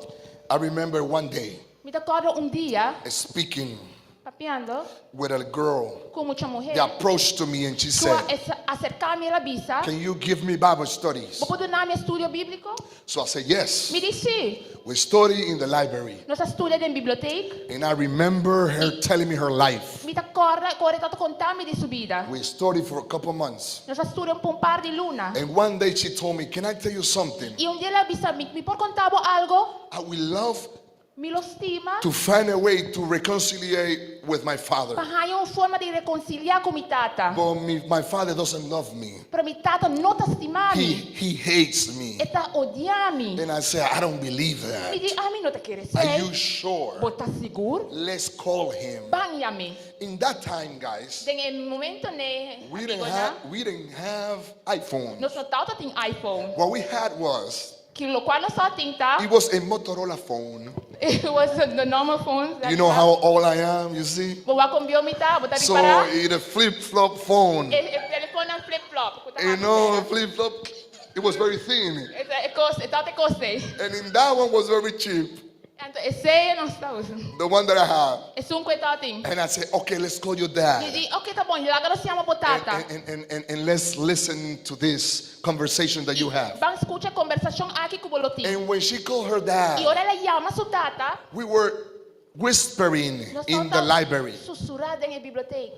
I remember one day Mi ta kòrda un dia, speaking papiando with a girl. ku mucha muhé, They approached to me and she ku said, a aserká mi el a bisa, Can you give me Bible studies? Bo por duna mi estudio bíbliko? So I said, Yes. Mi di sí. We study in the library. Nos a studia den bibliotek. And I remember her telling me her life. Mi ta kòrda ku ora e tabata konta mi di su bida. We studied for a couple months. Nos a studia pa un par di luna. And one day she told me, Can I tell you something? I un dia el a bisa mi, mi por konta bo algu? I would love Mi lo stima to find a way to reconciliate with my father. pa haña un forma di rekonsiliá ku mi tata. But me, my father doesn't love me. Pero mi tata no ta stima He, mi. he hates me. E ta odia mi. And I said, I don't believe Mi that. di, ami no ta kere Are esei. you sure? Bo ta sigur? Let's call him. Ban yam'é. In that time, guys, Den e momento ei, we didn't amigo, have né? we didn't have iPhone. Nos no tabatin iPhone. What we had was Ku loke nos tabatin ta? it was a Motorola phone. It was the normal phones. You know how old I am, you see? Bo wak kon bieu mi ta, bo ta So ripará. it a flip-flop phone. E, e telefòn flip flop. You know, flip-flop. It was very thin. E kos, e tabata kos ei. And in that one was very cheap. Anto esei nos ta usa. The one that I have. Esun ku e tabatin. And I said, okay, let's call your Mi dad. di, ok, ta bon, laga nos yama bo tata. And, and, and, and let's listen to this conversation that you have. Ban skucha e kombersashon aki ku bo lo tin. And when she called her I dad, ora el a yama su tata. we were whispering Nos in the tabata library. Susurá den e bibliotek.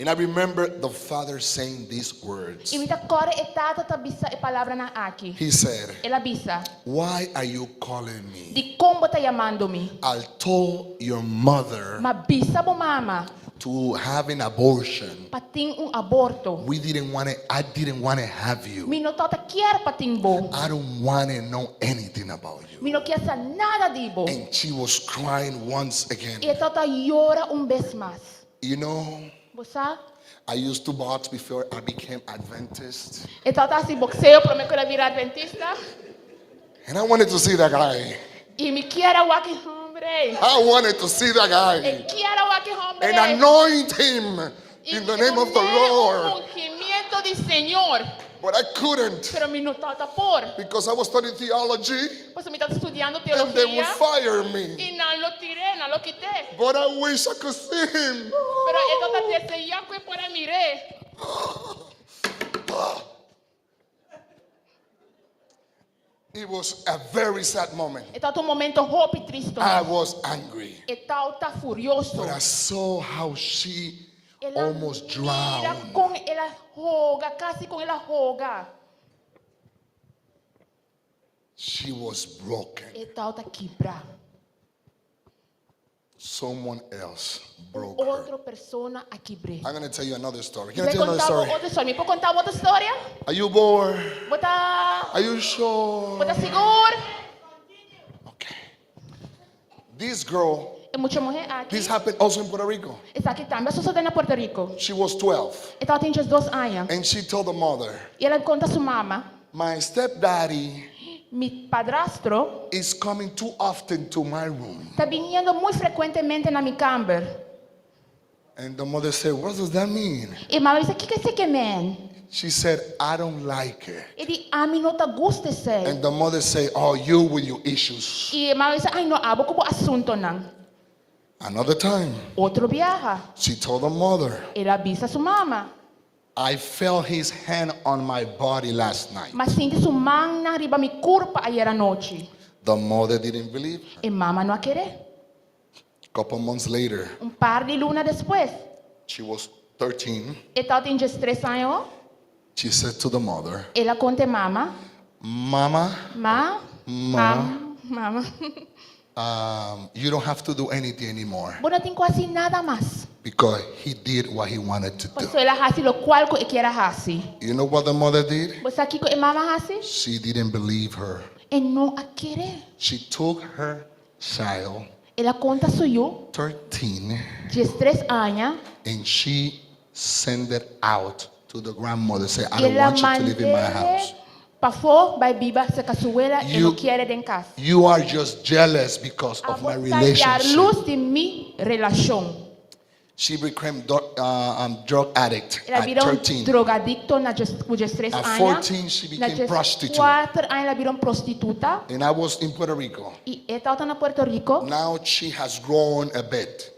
And I remember the father saying these words. I mi ta kòrda e tata ta bisa e palabranan aki. He said, El a bisa, Why are you calling me? Dikon bo ta yamando mi? I told your mother M'a bisa bo mama to have an abortion. pa tin un aborto. We didn't want it. I didn't want to have you. Mi no tabata kier pa tin bo. I don't want to know anything about you. Mi no kier sa nada di bo. And she was crying once again. I e tabata yora un bes mas. You know, Bo sa? I used to box before I became Adventist. E tabata hasi bokseo promé ku el a bira adventista. And I wanted to see that guy. I mi kier a wak e hòmber ei. I wanted to see that E guy kier a wak e hòmber and ei. anoint him in the name of the Lord. Ungimiento di Señor. But I couldn't Pero mi no tabata por. because I was studying theology Pasobra mi tabata studiando and they would teologia. fire me. I nan lo tir'é, nan lo kit'é. But I wish I could see him. Pero e tabata deseá ku e por a mir'é. It was a very sad moment. E tabata un momento hopi tristu. I was angry. E tabata furioso. But I saw how she El a almost mira drowned. kon el a hoga, kasi kon el a hoga. She was broken. E tabata kibrá. Someone else broke her. Otro persona a kibr'é. I'm going to tell you another story. Can I Bai tell you another konta story? otro historia. Mi por konta otro historia? Are you bored? Bo ta, Are you sure? bo ta sigur? Okay. This girl, E mucha muhé aki. this happened also in Puerto Rico. Esaki tambe a sosodé na Puerto Rico. She was 12. E tabatin 12 aña. And she told the mother, I el a konta su mama, My stepdaddy mi padrastro is coming too often to my room. ta biniendo muy frekuentemente na mi kamber. And the mother said, What does that mean? I mama a bisa, kiko esei ke men? She said, I don't like it. E di, ami no ta gusta esei. And the mother said, Oh, you with your issues. I mama a bisa, ai no, abo ku bo asuntonan. Another time, Otro biaha, she told the mother, el a bisa su mama. I felt his hand on my body last night. M'a sinti su mannan riba mi kurpa ayera nochi. The mother didn't believe. E mama no a kere. Couple months later, Un par di luna despues, she was 13. e tabatin 13 aña, She said to the mother, el a konta e mama, Mama, Ma, Ma. mama, you don't have to do anything anymore bo no tin ku hasi nada mas. because he did what he wanted to do. Pasobra el a hasi lokual ku e kier a hasi. You know what the mother did? Bo sa kiko e mama a hasi? She didn't believe her. E no a kere. She took her child, El a konta su yu, 13, 13 aña, and she sent it out to the grandmother. Say, I i don't el a want you to live in my mand'é house. pafó bai biba serka su wela e no You- kier e den kas. You are just jealous because of my Abo ta relationship. yalurs di mi relashon. She became uh, um, drug addict El a at bira un 13. drogadikto na 13 At aña. 14 she Na became prostitute. 4 aña el a bira un prostituta. And I was in Puerto Rico. I e tabata na Puerto Rico. Now she has grown a bit.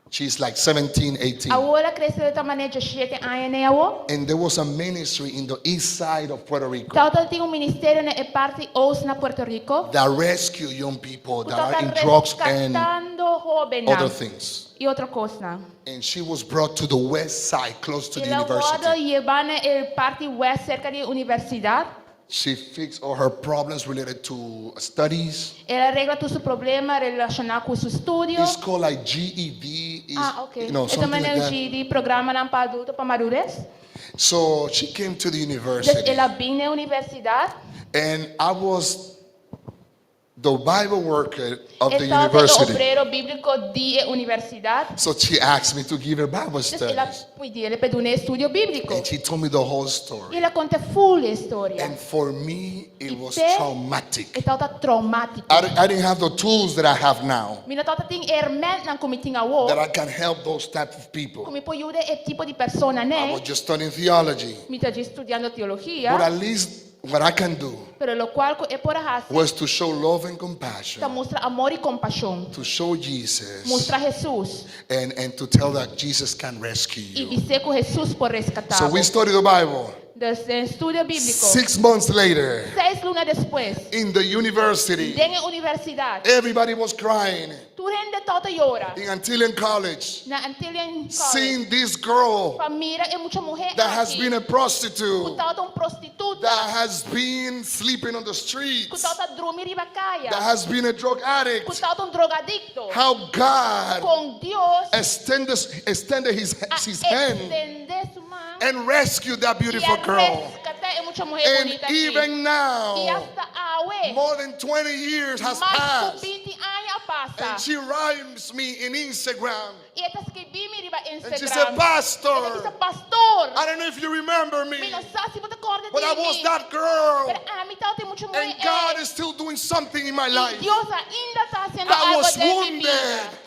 She's like 17, 18. Awor el a krese di tal manera 17 aña nè awor. And there was a ministry in the east side of Puerto Rico Tabatin un ministerio na e parti oost na Puerto Rico. that rescue young people Ku that are tabata in drugs and reskatando hóbennan other things. i otro kosnan. And she was brought to the west side, close to the El a wòrdu university. yebá na e parti west serka di universidat. She fixed all her problems related to studies. El a regla tur su problema relashoná ku su estudio. It's called like GED. Is, Ah, ok. You know, E something tambe like that. GED, programanan pa adulto pa madures. So she came to the Dus university. el a bin na universidat. And I was the Bible worker of the E tabata e university. obrero bíbliko di e universidat. So she asked me to give her Bible Dus el a studies. pidi el pa dun'é estudio bíbliko. And she told me the whole I story. el a kont'é full e historia. And for me, it I was p'e, traumatic. E tabata traumátiko. I, I didn't have the tools that I have now Mi no tabatin e hèrmèntnan ku mi tin awor. that I can help those type of people. Ku mi por yuda e tipo di persona I nei. was just studying theology. Mi ta djis studiando teologia. But at least what I can do Pero lokual ku e por a hasi was to show love and ta compassion, mustra amor i kompashon. to show Jesus, Mustra Hesus and, and to tell that Jesus can rescue i you. bis'é ku Hesus por reskatá So bo. we study the Bible. Dus den estudio bíbliko. Six months later, Seis luna despues, in the university, den e universidat, everybody was crying tur hende tabata yora. in Antillean College, Na Antillean College. seeing this girl Pa mira e mucha muhé that has aki been a ku prostitute, tabata un prostituta, that has been sleeping on the ku streets, tabata drumi riba kaya, that has been a drug ku addict. tabata un drogadikto. How God Kon Dios extended, extended his, a his hand ekstendé su man and rescued that i beautiful a girl. reskatá e mucha muhé And bunita aki. even I now, asta awe, more than 20 years has mas ku passed. 20 aña a pasa. And she rhymes me in Instagram. I e ta skirbi mi riba And she Instagram. said, E ta Pastor, bisa, Pastor, I don't know if you remember mi me, no sa si bo ta kòrda but I di was mi. that girl. Pero ami tabata e mucha muhé And God ei. is still doing something in my I life. Dios ainda ta hasiendo I algu was den mi bida. wounded.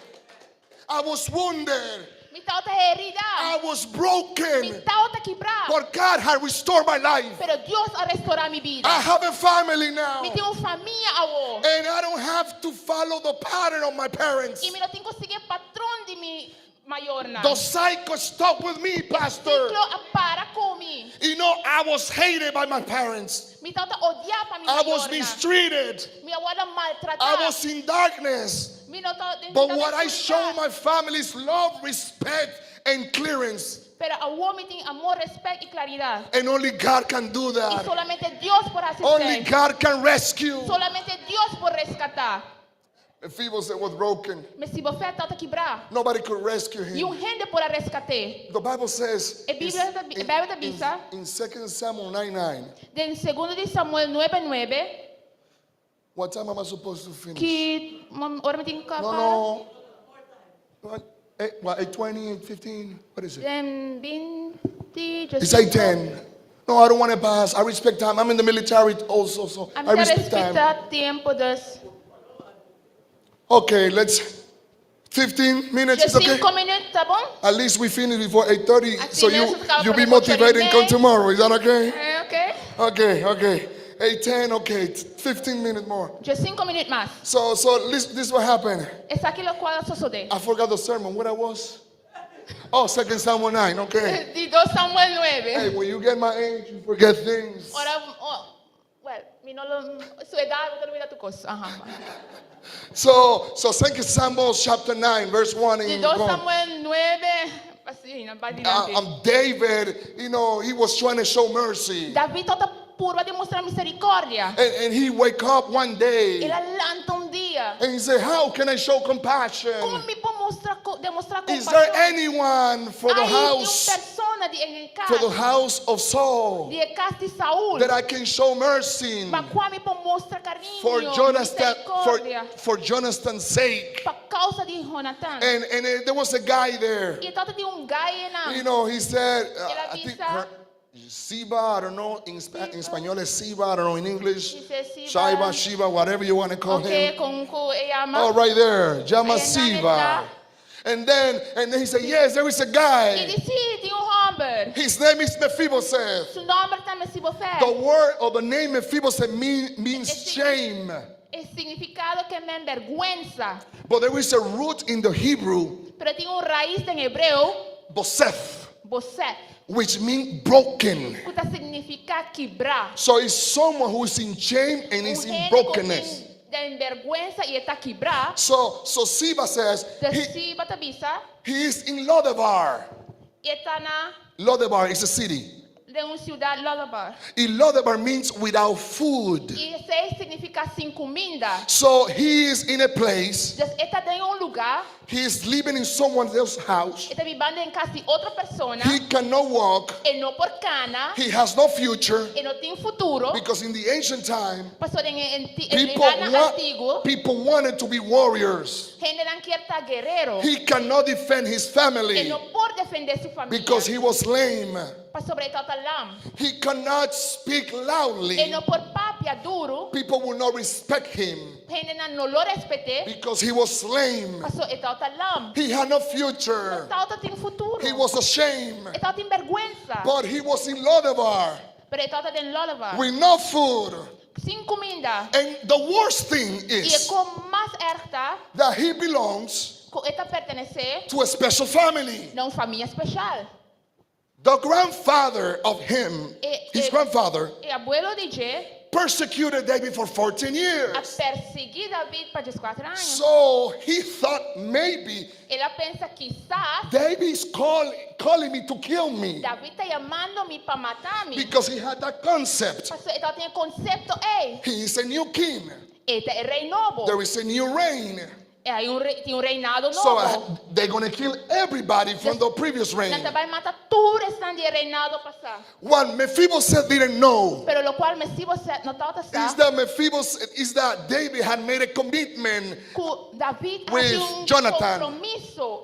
I was wounded. Mi tabata heridá. I was Mi broken. tabata kibrá. But God had restored my life. Pero Dios a restourá mi bida. I have a family now. Mi tin un famia awor. And I don't have to follow the pattern of my parents. I mi no tin ku sigui e patron di mi mayornan. The cycle stopped with me, Pastor. Siklo a para ku mi. You know, I was hated by my parents. Mi tabata odiá pa mi I was mayornan. mistreated. Mi a wòrdu maltratá. I was in darkness. Mi no ta, mi But ta what I show oscuridat. my family is love, respect, and clearance. Pero awor mi tin amor, rèspèt i klaridat. And only God can do I that. solamente Dios por hasi Only esei. God can rescue. Solamente Dios por reskatá. Mephibosheth was broken. Mefibosèt tabata kibrá. Nobody could rescue Ni him. un hende por a reskat'é. The Bible says E Biblia ta, in, Beibel ta bisa. in, in 2 Samuel 9 9. Den segundo di Samuel 9 9. What time am I supposed to finish? Ki ora mi tin No, no. What, eight, what, 8:20, 8:15? What is it? Den 20, It's 8:10. No, I don't want to pass. I respect time. I'm in the military also, so Ami I ta respect time. respetá tempu, dus. Okay, let's 15 minutes Dje is okay. 5 minüt, ta bon? At least we finish before 8:30, Asina so you nos kaba you be promé ku ocho motivated and come i mei. tomorrow. Is that okay? Eh, okay. Okay, okay. 8:10, okay. 15 minutes more. Dje 5 minüt mas. So so this this what happened. Esaki lokual a sosodé. I forgot the sermon. What I was? Oh, Second Samuel 9. Okay. Di 2 Samuel 9. Hey, when you get my age, you forget things. Ora, oh, well, mi no lo, su edat, bo ta lubidá tur kos. Aha. So, so Second Samuel chapter 9, verse 1 Di and 2 go. Samuel 9, asina, bai dilanti. Uh, um, David, you know, he was trying to show mercy. David tabata purba di mustra miserikòrdia. And, and he wake up one day El a lanta un dia. and he said, how can I show compassion? Kon mi por mustra, demostrá Is there kompashon? anyone for the Ai tin un house, persona di en for the kas, house of Saul di e kas di Saul, that I can show mercy pa kua mi por mustra kariño, for Jonathan, for, miserikòrdia, for Jonathan's sake? pa kousa di Jonathan. And, and uh, there was a guy there. I tabata tin un guy einan. You know, he said, uh, El a I think bisa. her, Siba, I don't know, in, Spa- in Español is Siba, I don't know, in English. He says Siba. Shiba, Shiba, whatever you want to call Okay, him. kon ku e yama. Oh, right there, llama Ahí Siba. está. And then and then he said, Yes, there is a E guy. di, si, tin un hòmber. His name is Mephibosheth. Su nòmber ta Mefibosèt. The word or the name Mephibosheth means shame. E signifikado ke men bèrgwensa. But there is a root in the Hebrew, Pero tin un rais den hebreo, Boseth, Bosèt, which means broken. ku ta signifiká kibrá. So it's someone who is in shame and is Un in hende ku brokenness. tin den bèrgwensa i e ta kibrá. So Siba says Dus he, Siba ta bisa, he is in Lodebar. e ta na Lodebar is a city. den un siudat Lodebar. In Lodebar means without food. I esei ta signifiká sin kuminda. So he is in a place, Dus e ta den un lugá, he is living in someone else's house. e ta bibando den kas di otro persona, He cannot walk, e no por kana, he has no future e no tin futuro. because in the ancient time, Pasobra den e people, edatnan wa- antiguo, people wanted to be warriors. hendenan kier ta guerero. He cannot defend his E family no por defendé su famia. because he was lame. Pasobra e tabata lam. He cannot speak E loudly. no por papia duru. People will not respect him Hendenan no lo respet'é. because he was lame. Paso e tabata lam. He had no No future. tabatin futuro. He was ashamed. E tabatin bèrgwensa. But he was in Lodebar Pero e tabata den Lodebar. with no food. Sin kuminda. And the worst thing I e is kos mas erg ta that he belongs ku e ta pertenesé to a special family. na un famia spesial. The grandfather of him, his grandfather, E abuelo di dje persecuted David for 14 a years. persiguí David pa 14 aña. So he thought maybe El a pensa kisas David is calling me to kill me David ta yamando mi pa mata mi. because he had that concept. Paso e tabatin e konsepto ei. He is a new king. E ta e rei nobo. There is a new reign. E tin un, tin un reinado So nobo. they're going to kill everybody from the previous Nan reign. ta bai mata tur esnan di e reinado pasá. What Mephibosheth didn't know Pero lokual Mefibosèt no tabata is sa that Mephibosheth is that David had made a commitment ku David with a hasi un Jonathan. kompromiso,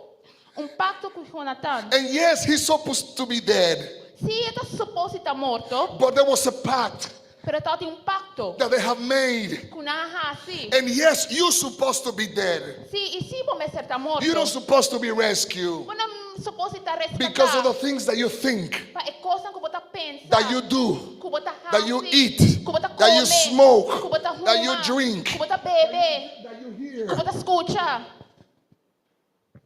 un pakto ku Jonathan. And yes, he's supposed to be dead, Si, e ta supuesto di ta morto, but there was a pact pero tabatin un pakto that they have made. ku nan a hasi. And yes, you're supposed to be dead. Si, i si bo mester ta morto. You're not supposed to be rescued Bo no supuesto di ta because of reskatá the things that you think, pa e kosnan ku bo ta pensa, that you do, ku bo ta that you hasi, eat, ku bo ta that you kome, smoke, ku bo ta that you huma, drink, ku bo ta bebe, that you hear. ku bo ta skucha.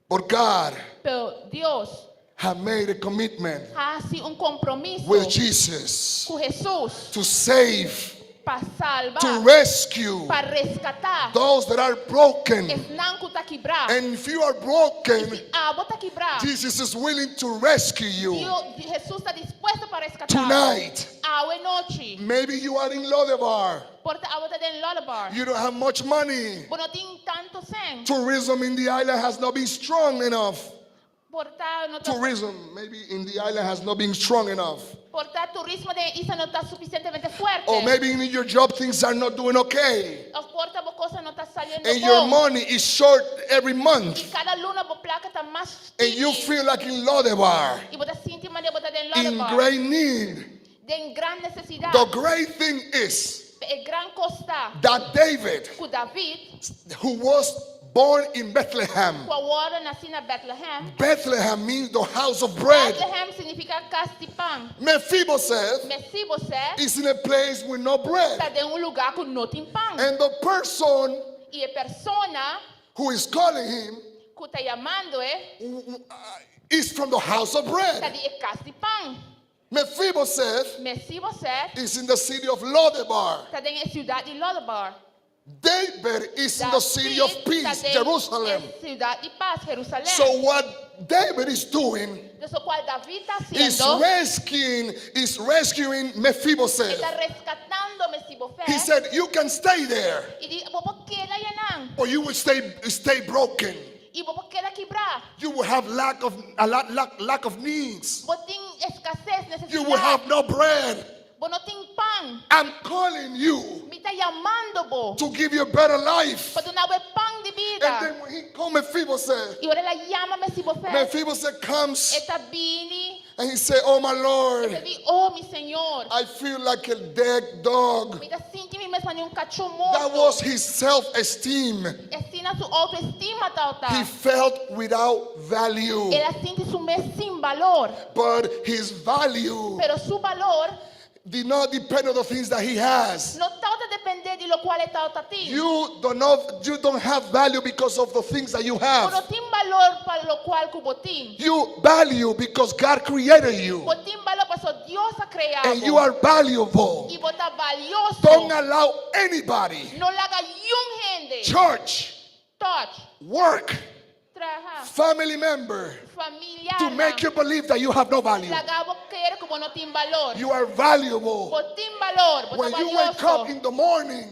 But God Pero Dios had made a commitment a hasi un kompromiso with Jesus ku Hesus to save, pa salba, to rescue pa reskatá those that are broken. esnan ku ta kibrá. And if you are broken, Si abo ta kibrá, Jesus is willing to rescue you Dios, Hesus ta dispuesto pa reskatá. tonight. Awe nochi, Maybe you are in Lodebar. por ta abo ta den Lodebar. You don't have much money. Bo no tin tantu sèn. Tourism in the island has not been strong enough. Por ta no ta, Tourism, maybe in the island, has not been strong enough. por ta turismo den isla no ta sufisientemente fuerte. Or maybe in your job things are not doing okay. Òf por ta bo kos no ta saliendo And your bon. money is short every month. I kada luna bo plaka ta mas And you tiki. feel like in Lodebar, I bo ta sinti manera bo ta den in Lodebar. great need. Den gran nesesidat. The great thing is E gran kos ta that David, ku David, who was born in Bethlehem, ku a wòrdu nasí na Bethlehem. Bethlehem means the house of bread. Bethlehem signifiká kas di pan. Mephibosheth Mefibosèt is in a place with no bread. ta den un lugá ku no tin pan. And the person I e persona who is calling him ku ta yamando e is from the house of ta bread. di e kas di pan. Mephibosheth Mefibosèt is in the city of Lodebar. ta den e siudat di Lodebar. David is in the city of David peace, ta den Jerusalem. e siudat di pas, Jerusalèm. So what David is doing Dus lokual David ta is hasiendo, rescuing Mephibosheth. e ta reskatando Mefibosèt. He said, "You can stay there, I di, bo por keda einan. or you will stay broken. I bo por keda kibrá. You will have lack of a lot lack of needs. Bo tin escases, You will have nesesidat. no bread. Bo no tin pan. I'm calling you Mi ta yamando bo. to give you a better life." Pa duna bo pan di And bida. then when he called Mephibosheth, I ora el a yama Mefibosèt. Mephibosheth comes E ta bini. And he said, Oh my Lord, E ta di, oh mi Señor, I feel like a dead dog. Mi ta sinti mi mes manera un kachó morto. That was his self esteem. Asina su outoestima tabata. He felt without value. El a sinti su mes sin balor. But his value Pero su balor did not depend on the things that he has. no tabata dependé di lokual e tabata tin. You don't know, you don't have value because of the things that you Bo no have. tin balor pa lokual ku bo tin. You value because God created you. Bo tin balor pasobra Dios a krea And bo. you are valuable. I bo ta balioso. Don't allow anybody, No laga niun hende. church, Touch. work, Traha. family member, Familiar. to make you believe that you have no value. Laga bo kere ku bo no tin balor. You are valuable. Bo tin balor. Bo When ta you wake balioso. up in the morning,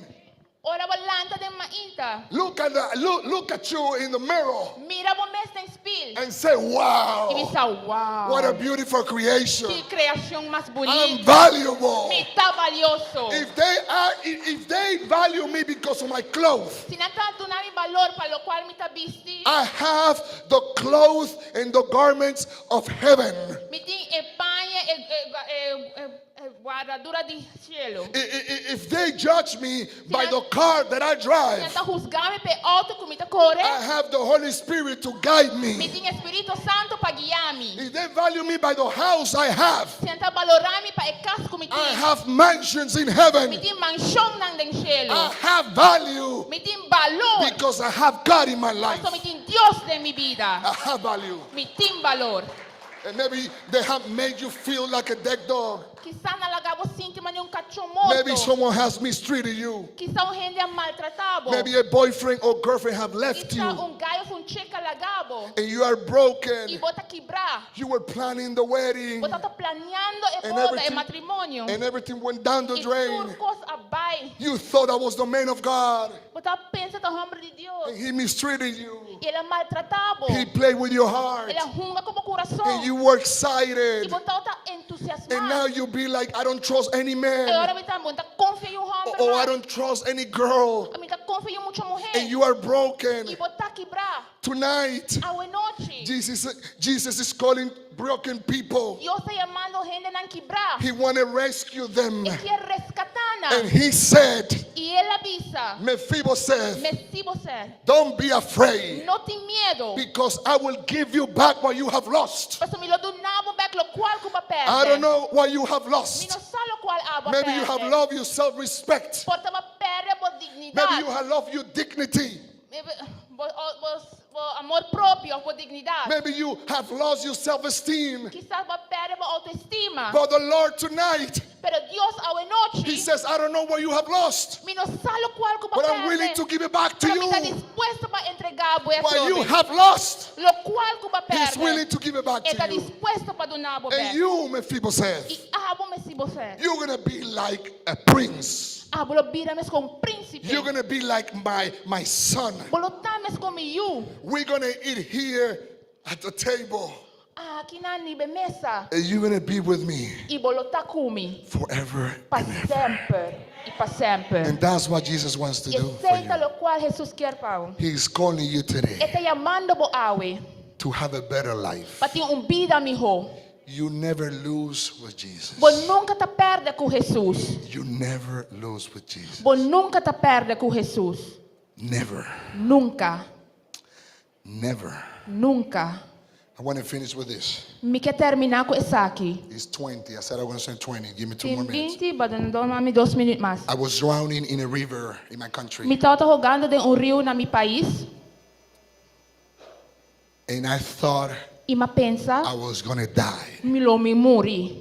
Ora bo lanta den mainta. look at the, look, look at you in the mirror Mira bo mes den spil. and say, I "Wow, bisa, wow. what a beautiful creation! Ki kreashon mas I'm bunita. valuable." Mi ta balioso. If they are, if if they value me because of my clothes, Si nan ta duna mi balor pa lokual mi ta bisti, I have the clothes and the garments of heaven. Mi tin e paña e, e, e, e, e wardadura di shelu. If they judge me by the car that I Si nan drive, ta husga mi p'e outo ku mi ta kore, I have the Holy Spirit to guide mi me. tin Spiritu Santu pa guia mi. If they value me by the house I have, Si nan ta balorá mi pa e kas ku mi I tin, have mansions in heaven. mi tin manshonnan den shelu. I have value Mi tin balor. because I have God in my life. Pasobra mi tin Dios den mi bida. I have value. Mi tin balor. And maybe they have made you feel like a dead dog. Kisas nan a laga bo sinti manera un kachó morto. Maybe someone has mistreated you. Kisas un hende a maltratá bo. Maybe a boyfriend or girlfriend have left Kisas you. un gai òf un chika laga bo. And you are broken. I bo ta kibrá. You were planning the wedding. Bo tabata planiando e And boda, e everything, matrimonio. and everything went down the I drain. tur kos a bai. You thought I was the man of God. Bo tabata pensa ta hòmber di Dios. And he mistreated you. I el a maltratá bo. He played with your heart. El a hunga ku bo kurason. And you were excited. I bo tabata entusiasmá. And now you be like, I don't trust any I man. awor bo ta, mi no ta konfia niun hòmber. Or I don't trust any girl. Mi no ta konfia niun mucha muhé. And you are broken. I bo ta kibrá. Tonight, Awe nochi. Jesus, Jesus is calling broken people. Dios ta yamando hendenan kibrá. He want to rescue them. E ke reskatá nan. And he said, I el a bisa. Mephibosheth, Mefiboseth. don't be afraid. No tin miedu. Because I will give you back what you have lost. Pasobra mi lo duna bo bèk lokual ku bo a pèrdè. I don't know what you have Mi lost. no sa lokual abo Maybe you have lost your self-respect. Por ta bo a pèrdè bo dignidat. Maybe you have lost your dignity. Bo, bo, bo amor propio, bo dignidat. Maybe you have lost your self-esteem. Kisas bo a pèrdè bo outoestima. But the Lord tonight, Pero Dios awe nochi. He says, I don't know what you have lost, Mi no sa lokual ku bo a but I'm willing to give it back to Pero mi ta you. dispuesto pa entregá bo What you have lost, Lokual ku bo a He's pèrdè. willing to give it back E ta to you. dispuesto pa duna bo And bèk. you, Mephibosheth, I abo Mefiboseth. you're going to be like a prince. Abo lo bira meskos ku un prínsipe. You're going to be like my, my son. Bo lo ta meskos ku mi yu. We're going to eat here at the table. Akinan riba mesa. And you're going to be with me I bo lo ta ku mi. forever Pa and ever. semper. I pa semper. And that's what Jesus wants to I do for esei ta you. lokual Jesus ke pa bo. He's calling you today E ta yamando bo awe. to have a better life. Pa tin un bida mihó. You never lose with Jesus. Bo nunka ta pèrdè ku Jesus. You never lose with Jesus. Bo nunka ta pèrdè ku Jesus. Never. Nunka. Never. Nunka. I want to finish with this. Mi ke terminá ku esaki. It's 20. I said I was going to say 20. Give me two Tin more minutes. 20, but duna mi dos minüt mas. I was drowning in a river in my country. Mi tabata hogando den un riu na mi pais. And I thought I m'a pensa, I was going to die. mi lo mi muri.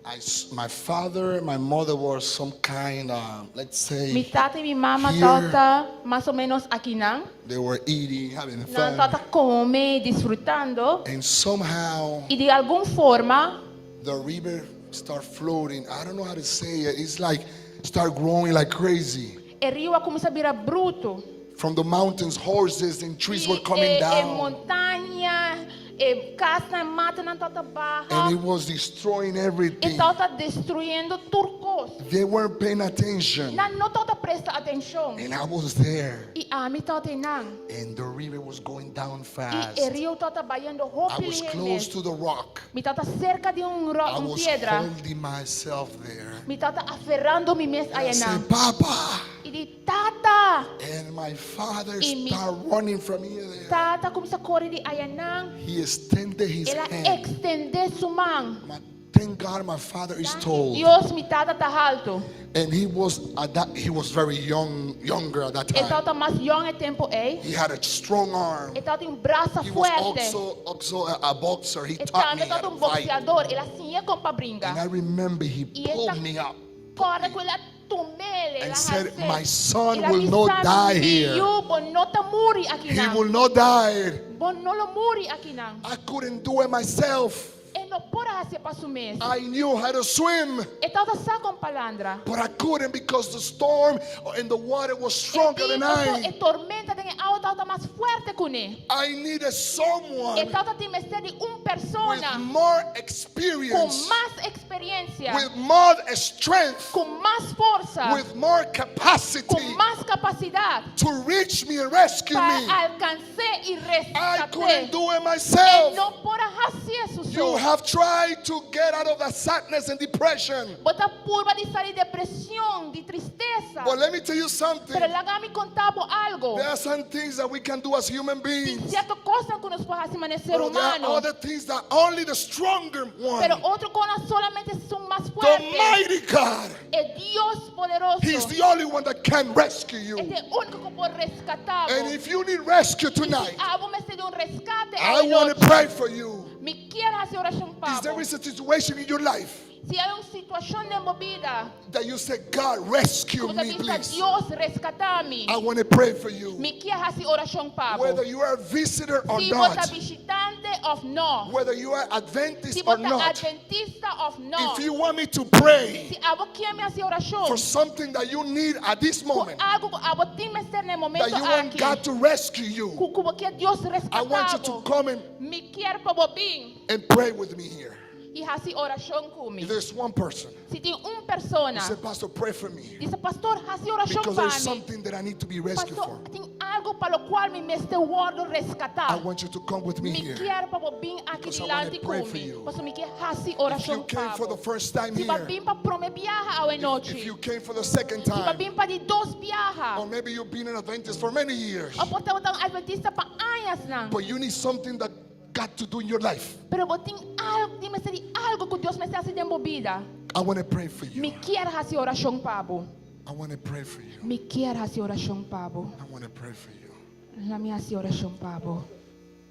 I s my father and my mother were some kind of, let's say, Mi tata i mi mama here. tabata mas o ménos akinan. They were eating, having Nan fun. tabata kome, disfrutando. And somehow I di algun forma, the river start floating. I don't know how to say it. It's like start growing like crazy. E riu a kuminsá bira brutu. From the mountains, horses and trees were I coming e, e down. montaña, E kasnan, matanan tabata baha. And it was destroying E everything. tabata destruyendo tur kos. They weren't paying attention. Nan no tabata presta atenshon. And I was there. I ami tabata einan. And the river was going down I fast. e riu tabata bayendo I hopi was lihé close mes. to the rock. Mi tabata serka di un ro I un was piedra. holding myself there. Mi tabata aferrando mi mes I ayanan. said, Papa. I di, Tata! And my father I mi started running from here there. tata a kuminsá kore di ayanan. He extended his El a hand. ekstendé su man. My, thank God my father is tall. Dios, mi tata ta haltu. And he was at that he was very young, younger at that E time. tabata mas yòn e tempu ei. He had a strong arm. E tabatin un brasa He was fuerte. also also a, a boxer. He E taught tambe me how tabata un to fight. boxeador. El a siñ'é kon pa bringa. And I remember he I e pulled me up kòrda ku el a tum'é, el and a said, has'é. My son El a will not bisa die mi, here. Yu, bo no ta muri aki He nan. will not die. Bo no lo muri aki nan. I couldn't do it myself. E no por a hasié pa su mes. I knew how to swim, E tabata sa kon pa landra. but I couldn't because the storm and the water was E stronger di than paso I. e tormenta den e awa tabata mas fuerte kuné. I needed someone E tabatin mester di un with persona more ku experience, mas eksperensia, with more strength, ku mas forsa, with more ku capacity mas kapasidat to reach me and rescue pa me. alkans'é i I couldn't reskat'é. do it E myself. no por a hasié su You so. have tried to get out of the sadness and depression. Bo ta purba di sali di depreshon, di tristesa. But let me tell you something. Pero laga mi konta bo algu. There are some things that we can do as human Tin beings. sierto kosnan ku nos por hasi manera ser But there are humano. other things that only the stronger one, Pero otro kosnan solamente esun mas the fuerte. mighty God, E Dios poderoso. He's the only one that can rescue you. E ta e úniko ku por reskatá bo. And if you need rescue I si tonight, abo mester di un reskate I want to pray for you. Mi kier hasi orashon If there pa bo. is a situation in your life Si tin un situashon den bo bida, that you say, God, rescue ku bo me, bisa please. Dios reskatá mi. I want to pray for you. Mi kier hasi orashon pa bo. Whether you are a visitor or Si bo ta not, bishitante òf no. whether you are Adventist Si bo or ta not, adventista òf no. if you want me to pray Si abo ke mi hasi orashon for something that you need at this ku moment, algu ku abo tin mester na e that momento you want aki. God to rescue you, Ku ku bo ke Dios I want you to reskatá bo. come and, Mi kier pa bo bin and pray with me here. i hasi orashon ku mi. If there's one person Si tin un persona, who said, Pastor, pray for me bisa pastor, hasi orashon because pa there's mi. something that I need to be rescued Pastor, for. tin algu pa lokual mi mester wòrdu I reskatá. want you to come with me Mi here. kier pa bo bin aki Because I wanna dilanti pray ku for mi. you. Paso mi kier hasi If you orashon came pa for the bo. first time Si bo a here, bin pa promé biaha awe if nochi. you came for the second Si bo a time, bin pa di dos biaha. or maybe you've been an Adventist for many years, Òf por ta bo ta un adventista pa añanan. but you need something that God to do in your life. Pero bo tin algu, tin mester di algu ku Dios mester hasi den bo bida. I want to pray for you. Mi kier hasi orashon pa bo. I want to pray for you. Mi kier hasi orashon pa bo. I want to pray for you. Laga mi hasi orashon pa bo.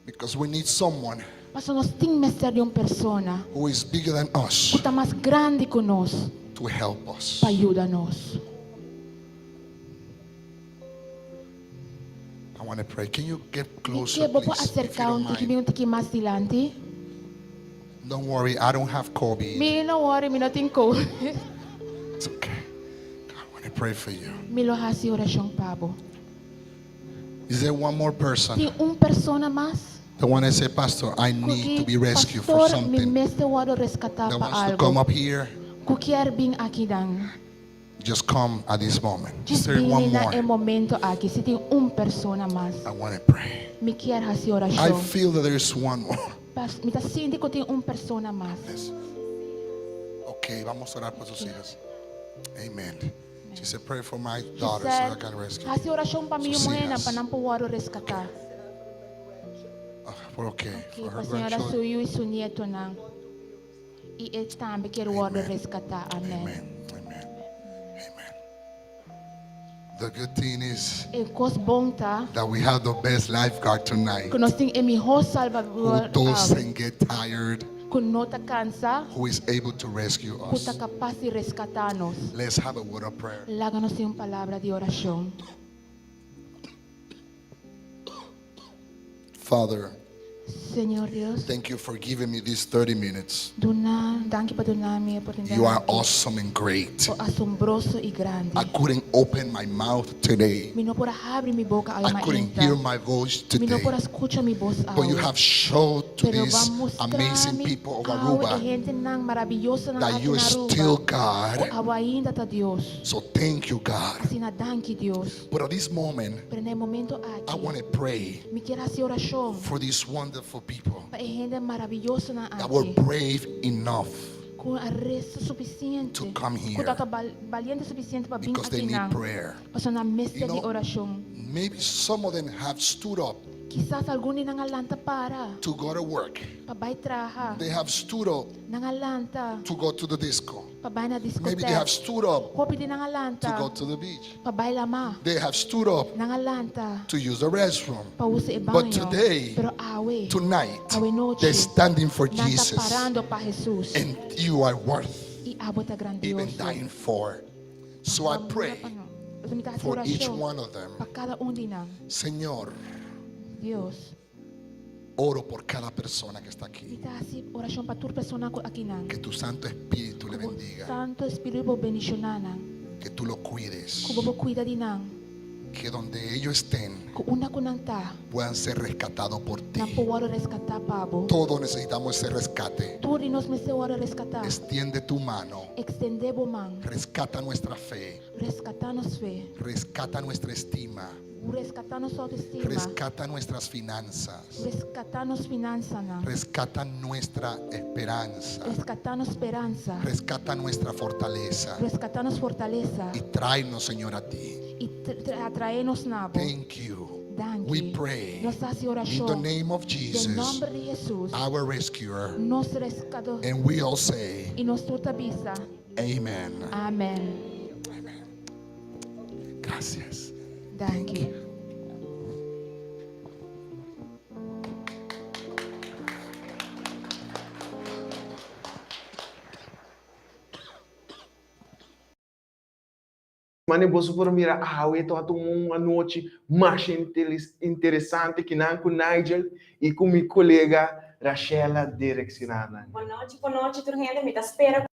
Because we need someone Paso nos tin mester di un persona who is bigger than us ku ta mas grandi ku nos to help us. pa yuda nos. I want to pray. Can you get Mi closer, kier bo please? If you aserká don't un tiki, mind. un tiki mas dilanti. Don't worry, I don't have COVID. Mi no worry, mi no tin COVID. It's okay. I want to pray for you. Mi lo hasi orashon pa bo. Is there one more person? Tin un persona mas? The one that said, Pastor, I need to be rescued for Pastor, mi something. mester wòrdu reskatá That pa wants to come algu. up here, Ku kier bin akinan. just come at this moment. Is Just there one bin na e more? momento aki. Si tin un persona mas. I want to pray. Mi kier hasi I orashon. feel that there's one more. Pas, mi ta sinti ku tin un persona mas. Yes. Okay, vamos a orar por sus hijas. Amen. She said, pray for my She daughter so I said, can rescue. hasi orashon pa mi Sus muhénan hijas. pa nan por wòrdu reskatá. Ah, for okay, Okay, for her pa señora grandchildren. su yu i su nietonan. I e tambe kier wòrdu Amen. reskatá. Amen. Amen. Amen. Amen. The good thing is E kos bon ta that we have the best lifeguard tonight ku nos tin e mihó who salbador doesn't get tired, ku no ta kansa, who is able to rescue ku us. ta kapas di reskatá nos. Let's have a word of prayer. Laga nos tin un palabra di orashon. Father, Señor Dios, thank you for giving me these 30 minutes. Duna, danki pa duna mi e oportunidat. You are awesome and great. Bo asombroso i grandi. I couldn't open my mouth today. Mi no por a habri mi boka awe I couldn't mainta. hear my voice Mi no today. por a skucha mi bos awe. But you have showed to Pero these bo a mustra amazing mi people of awe Aruba e hendenan maraviosonan that aki you na are Aruba. still Ku God. abo ainda ta Dios. So thank you, God. Asina danki Dios. But at this moment, Pero na e momento I aki, want to pray mi kier hasi orashon for these wonderful people pa e hende maraviosonan that were aki brave enough ku a resa sufisiente, to come ku here tabata baliente sufisiente pa bin because they need akinan, prayer. pasobra nan mester You di know, orashon. maybe some of them have stood up Kisas algun di nan a lanta para to go to work. pa bai traha. They have stood up Nan a lanta to go to the disco. pa bai na Maybe they have diskotek. stood up Hopi di nan a to lanta go to the beach. pa bai lamá. They have stood up Nan a lanta to use the restroom. pa usa e But baño. today, Pero awe, tonight, awe nochi, they're standing for nan ta Jesus. parando pa Jesus. And you are worth I abo ta even grandioso. dying for. So I pray for each one of them. Pa kada un di nan. Señor, Dios, oro por cada persona que está mi aquí. ta hasi orashon pa tur persona ku akinan. Que tu Santo Espíritu le Ku bo bendiga. Santo Espíritu bo bendishoná nan. Que tú lo cuides. Ku bo bo kuida di nan. Que donde ellos estén Ku unda ku nan ta, puedan ser rescatados por ti. nan por wòrdu reskatá pa bo. Todos necesitamos ese rescate. Tur di nos mester wòrdu reskatá. Extiende tu mano. Ekstendé bo man. Rescata nuestra fe. Reskatá nos fe. Rescata nuestra estima. Reskatá nos outoestima. Rescata nuestras finanzas. Reskatá nos finansanan. Rescata nuestra esperanza. Reskatá nos speransa. Rescata nuestra fortaleza. Reskatá nos fortalesa. Y tráenos, Señor, a ti. I trae nos na bo. Thank you. Danki. We pray Nos ta hasi in the orashon. name of Den Jesus, nòmber di Hesus, our rescuer. nos reskatadó. And we all say, I nos tur ta bisa, Amen. Amen. Amen. Gracias. Danki. Mane boso por mira awe tabata un anochi masha interesante kinan ku Nigel i ku mi kolega Rachela direkshoná nan. Bon nochi, bon nochi tur hende, mi ta spera ku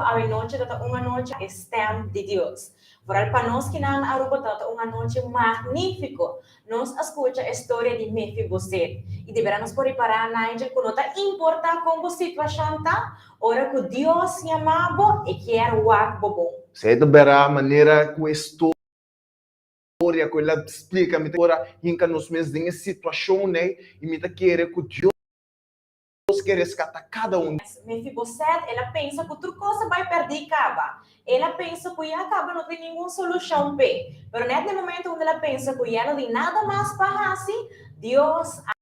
awe nochi ta ta un anochi e stem di Dios. Vooral pa nos kinan na Aruba ta ta un anochi magnífiko. Nos a skucha e storia di Mefiboset i di bera nos por ripará, Nigel, ku no ta importá kon bo situashon ta, Ora ku Dios yama bo, e kier wak bo bon. Esei ta bera manera ku e storia ku el a splika. Mi ta ora hinka nos mes den e situashon ei i mi ta kere ku Dios ke reskata kada un. Mefiboset, el a pensa ku tur kos a bai pèrdí kaba. El a pensa ku ya kaba no tin ningun solushon p'e. Pero nèt na e momento unda el a pensa ku ya no tin nada mas pa hasi, Dios a.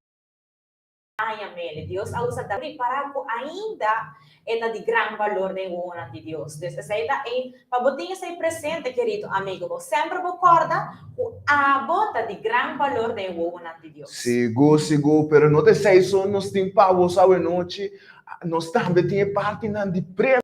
Aña mele. Dios a usa David para ku ainda e ta di gran balor den wowonan di Dios. Dus esei ta e pa bo tin esei presente, kerido amigo, bo semper bo kòrda ku abo ta di gran balor den e wowonan di Dios. Sigur, sigur, pero no ta esei so nos tin pa bo awenochi, nos tambe tin e partinan di premio.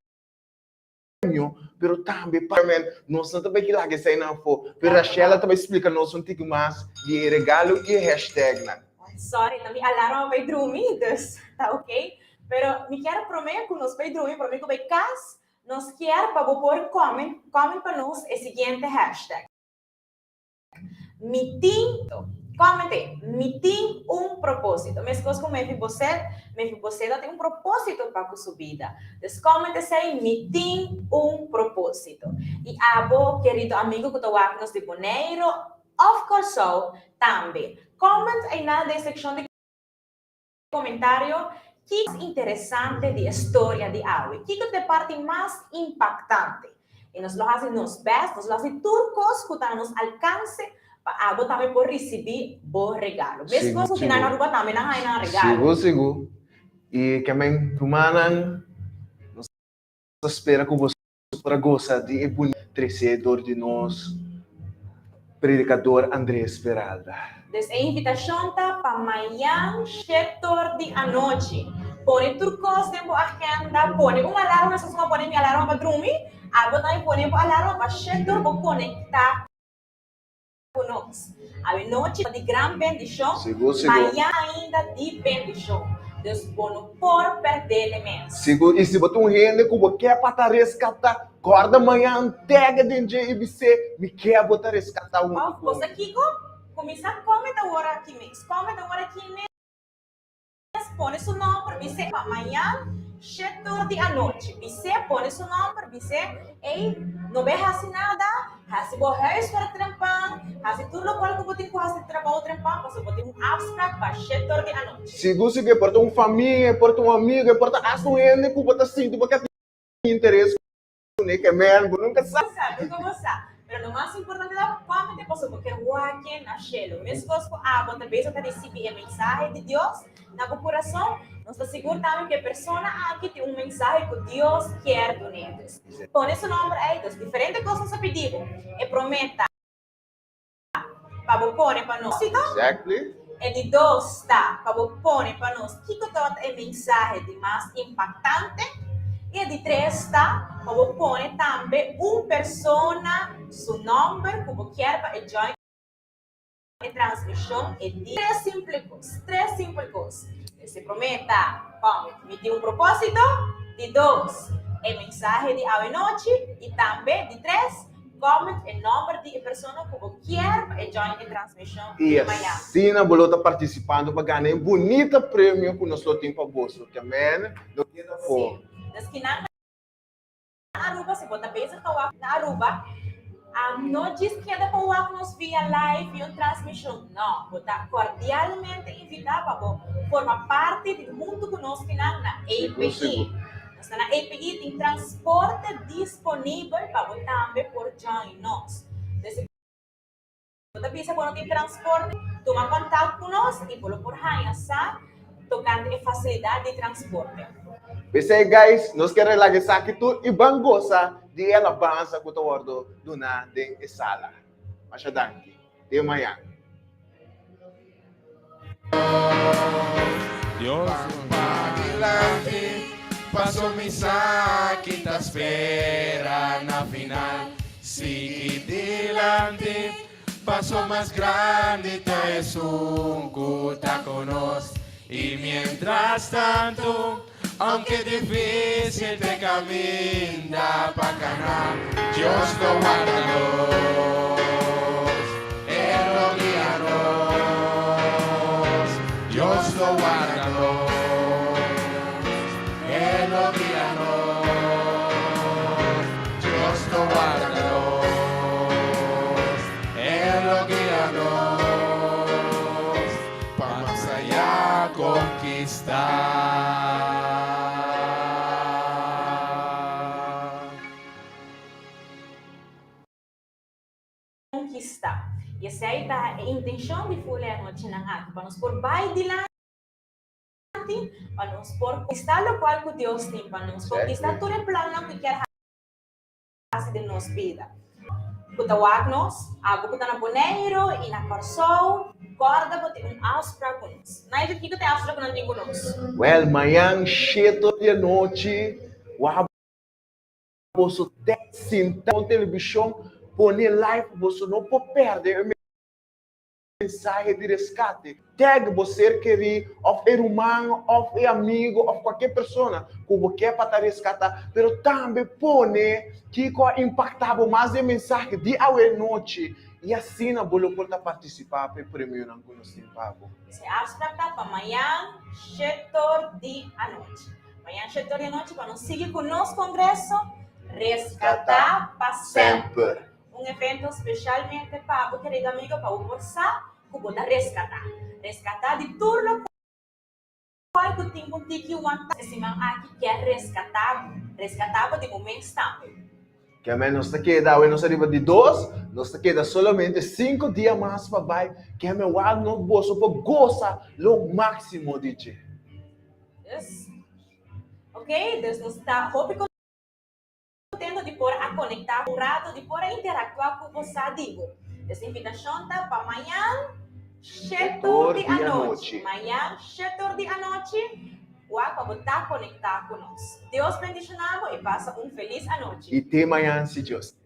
premio, pero tambe pa men nos no ta bai laga eseinan afó. Pero Rachela ta bai splika nos un tiki mas di e regalo i e hashtagnan. Sorry, ta mi alarma bai drumi, dus ta ok. Pero mi kier prome ku nos bai drumi, prome ku bai kas, nos kier pa bo por comment, comment pa nos e siguiente hashtag. Mi tin, Kòmente, Mi tin un propósito. Meskos ku Mefiboset, Mefiboset a tin un propósito pa ku su bida. Dus kòmente esei, Mi tin un propósito. I abo, kerido amigo ku ta wak nos di Boneiru òf Kòrsou, tambe. Kòment einan den sekshon di Komentario, Kiko mas interesante di e storia di awe? Kiko ta e parti mas impaktante? I nos lo hasi nos bèst, nos lo hasi tur kos ku ta na nos alkanse pa abo tambe por risibí bo regalo. Meskos ku kinan Aruba tambe nan haña nan regalo. Sigur, sigur. I ke men rumannan, nos ta spera ku boso por a gosa di e bunita trese dor di nos predikador Andres Peralta. Dus e invitashon ta pa mañan shetor di anochi. Pone tur kos den bo agenda, pone un alarma, meskos ku mi a pone mi alarma pa drumi, abo tambe pone bo alarma pa shetor bo konektá. ku nos. Awenochi ta di gran bendishon, Sigur, sigur. mañan ainda di bendishon. Dus bo no por perdele mes. Sigur, i si bo ta un hende ku bo ke pa ta reskatá, kòrda mañan tèga den dje i bis'é, Mi ke bo ta reskatá huntu Òf ku bo sa mi. kiko? Kuminsá kome ta wòrdu aki mes. Kome ta wòrdu aki mes. Pone su nomber, bis'é pa mañan shetor di anochi. Bis'é pone su nomber, bis'é, Ey, no bay haci nada, haci bo huiswerk trempan, haci tur locual cu bo tin cu haci trabou trempan, pasobra bo tin un afspraak pa shetor di anochi. Sigur si ku e por ta un famia, e por ta un amigo, e por ta asta un hende ku bo ta sinti bo ke tin interes kuné, ke men bo nunka sa. Sa, nunka bo sa. Pero lo mas importante ta cuanto te paso bo kier wak-e na shelu. Mescos cu abo ta bezig ta ricibi e mensahe di Dios na bo curason, nos ta sigur tambe cu e persona aki tin un mensahe cu Dios kier dun'é. Dus, pone su nomber ei. Dus, diferente cos nos a pidi bo. E prome ta pa bo pone pa nos. Exactly. E di dos ta pa bo pone pa nos kiko tabata e mensahe di mas impactante. I e di tres ta pa bo pone tambe un persona su nomber ku bo kier pa e join e transmision e dia. Tres simple kos, tres simpel kos. E prome ta pa mi tin un proposito, di dos e mensahe di awenochi i tambe di tres Comment e nomber di e persona ku bo kier pa e join e transmishon I di mañana. asina bo lo ta partisipando pa gana e bunita premio ku nos lo tin pa boso. Ke men no keda for. Sí. Dus kinan na Aruba, si bo ta bezig ta wak na Aruba, no djis keda pa wak nos via live, via un transmishon. No, bo ta kordialmente invitá pa bo forma parti di huntu ku nos kinan na Sigur, API. sigur. Nos ta na API tin transporte disponibel pa bo tambe por join nos. Entonces si bo ta bisa bo no tin transporte, tuma contact cu nos y bo lo por haña sa tocante e facilidad di transporte. P'esei guys, nos ke relaga esaki tur i ban gosa di e alabansa ku ta wòrdu duná den e sala. Masha danki. Te mañan. Dios. Padilanti, paso mi sa ki ta spera na final. Sigui dilanti, paso mas grandi ta esun ku ta ku nos. I mientras tanto, aunke difícil te caminda pa cana, Dios lo warda nos, El lo guia nos. Dios lo warda nos, El lo guia nos. Dios lo warda nos, El lo guia nos. Pa mas aya konkistá. Konkistá. I esei ta e intenshon di ful e anochinan aki, pa nos por bai dilanti, pa nos por konkistá lokual ku Dios tin pa nos, konkistá tur e plannan ku e kier hasi den nos bida. Ku ta wak nos, abo ku ta na Boneiru i na Kòrsou, kòrda bo tin un afsprak ku nos. Nigel, kiko ta e afsprak ku nan tin ku nos? Wèl, mañan sheto di anochi, wak boso tèt sinta kon televishon, pone live pa boso no por pèrdè e mensahe di reskate. Tag bo ser kerí òf e ruman òf e amigu òf kualke persona ku bo ke pa ta reskatá, pero tambe pone kiko a impaktá bo mas di e mensahe di awe nochi i asina bo lo por ta partisipá pa e premionan ku nos tin pa bo. E afsprak ta pa mañan shetor di anochi. Mañan shetor di anochi pa nos sigui ku nos kongreso Reskatá pa Semper. Un evento specialmente pa bo kerido amigo pa bo por sa cu bo ta rescata. Rescata di tur locual cu tin un tiki wanta. E siman aki kier rescata bo. Rescata bo di bo mes tambe. Keme nos ta keda awe nos ariba di dos, nos ta keda solamente cinco dia mas pa bai, keme wak no boso por gosa lo maximo di dje. Dus, ok, dus nos ta hopi. Contento di por a conecta un rato, di por a interactua cu bo sa di bo. Des invitacion ta pa mañan shetor di anochi. Mañan shetor di anochi, wak pa bo ta conecta cu nos. Dios bendiciona bo y pasa un feliz anochi. Y te mañan si Dios kier.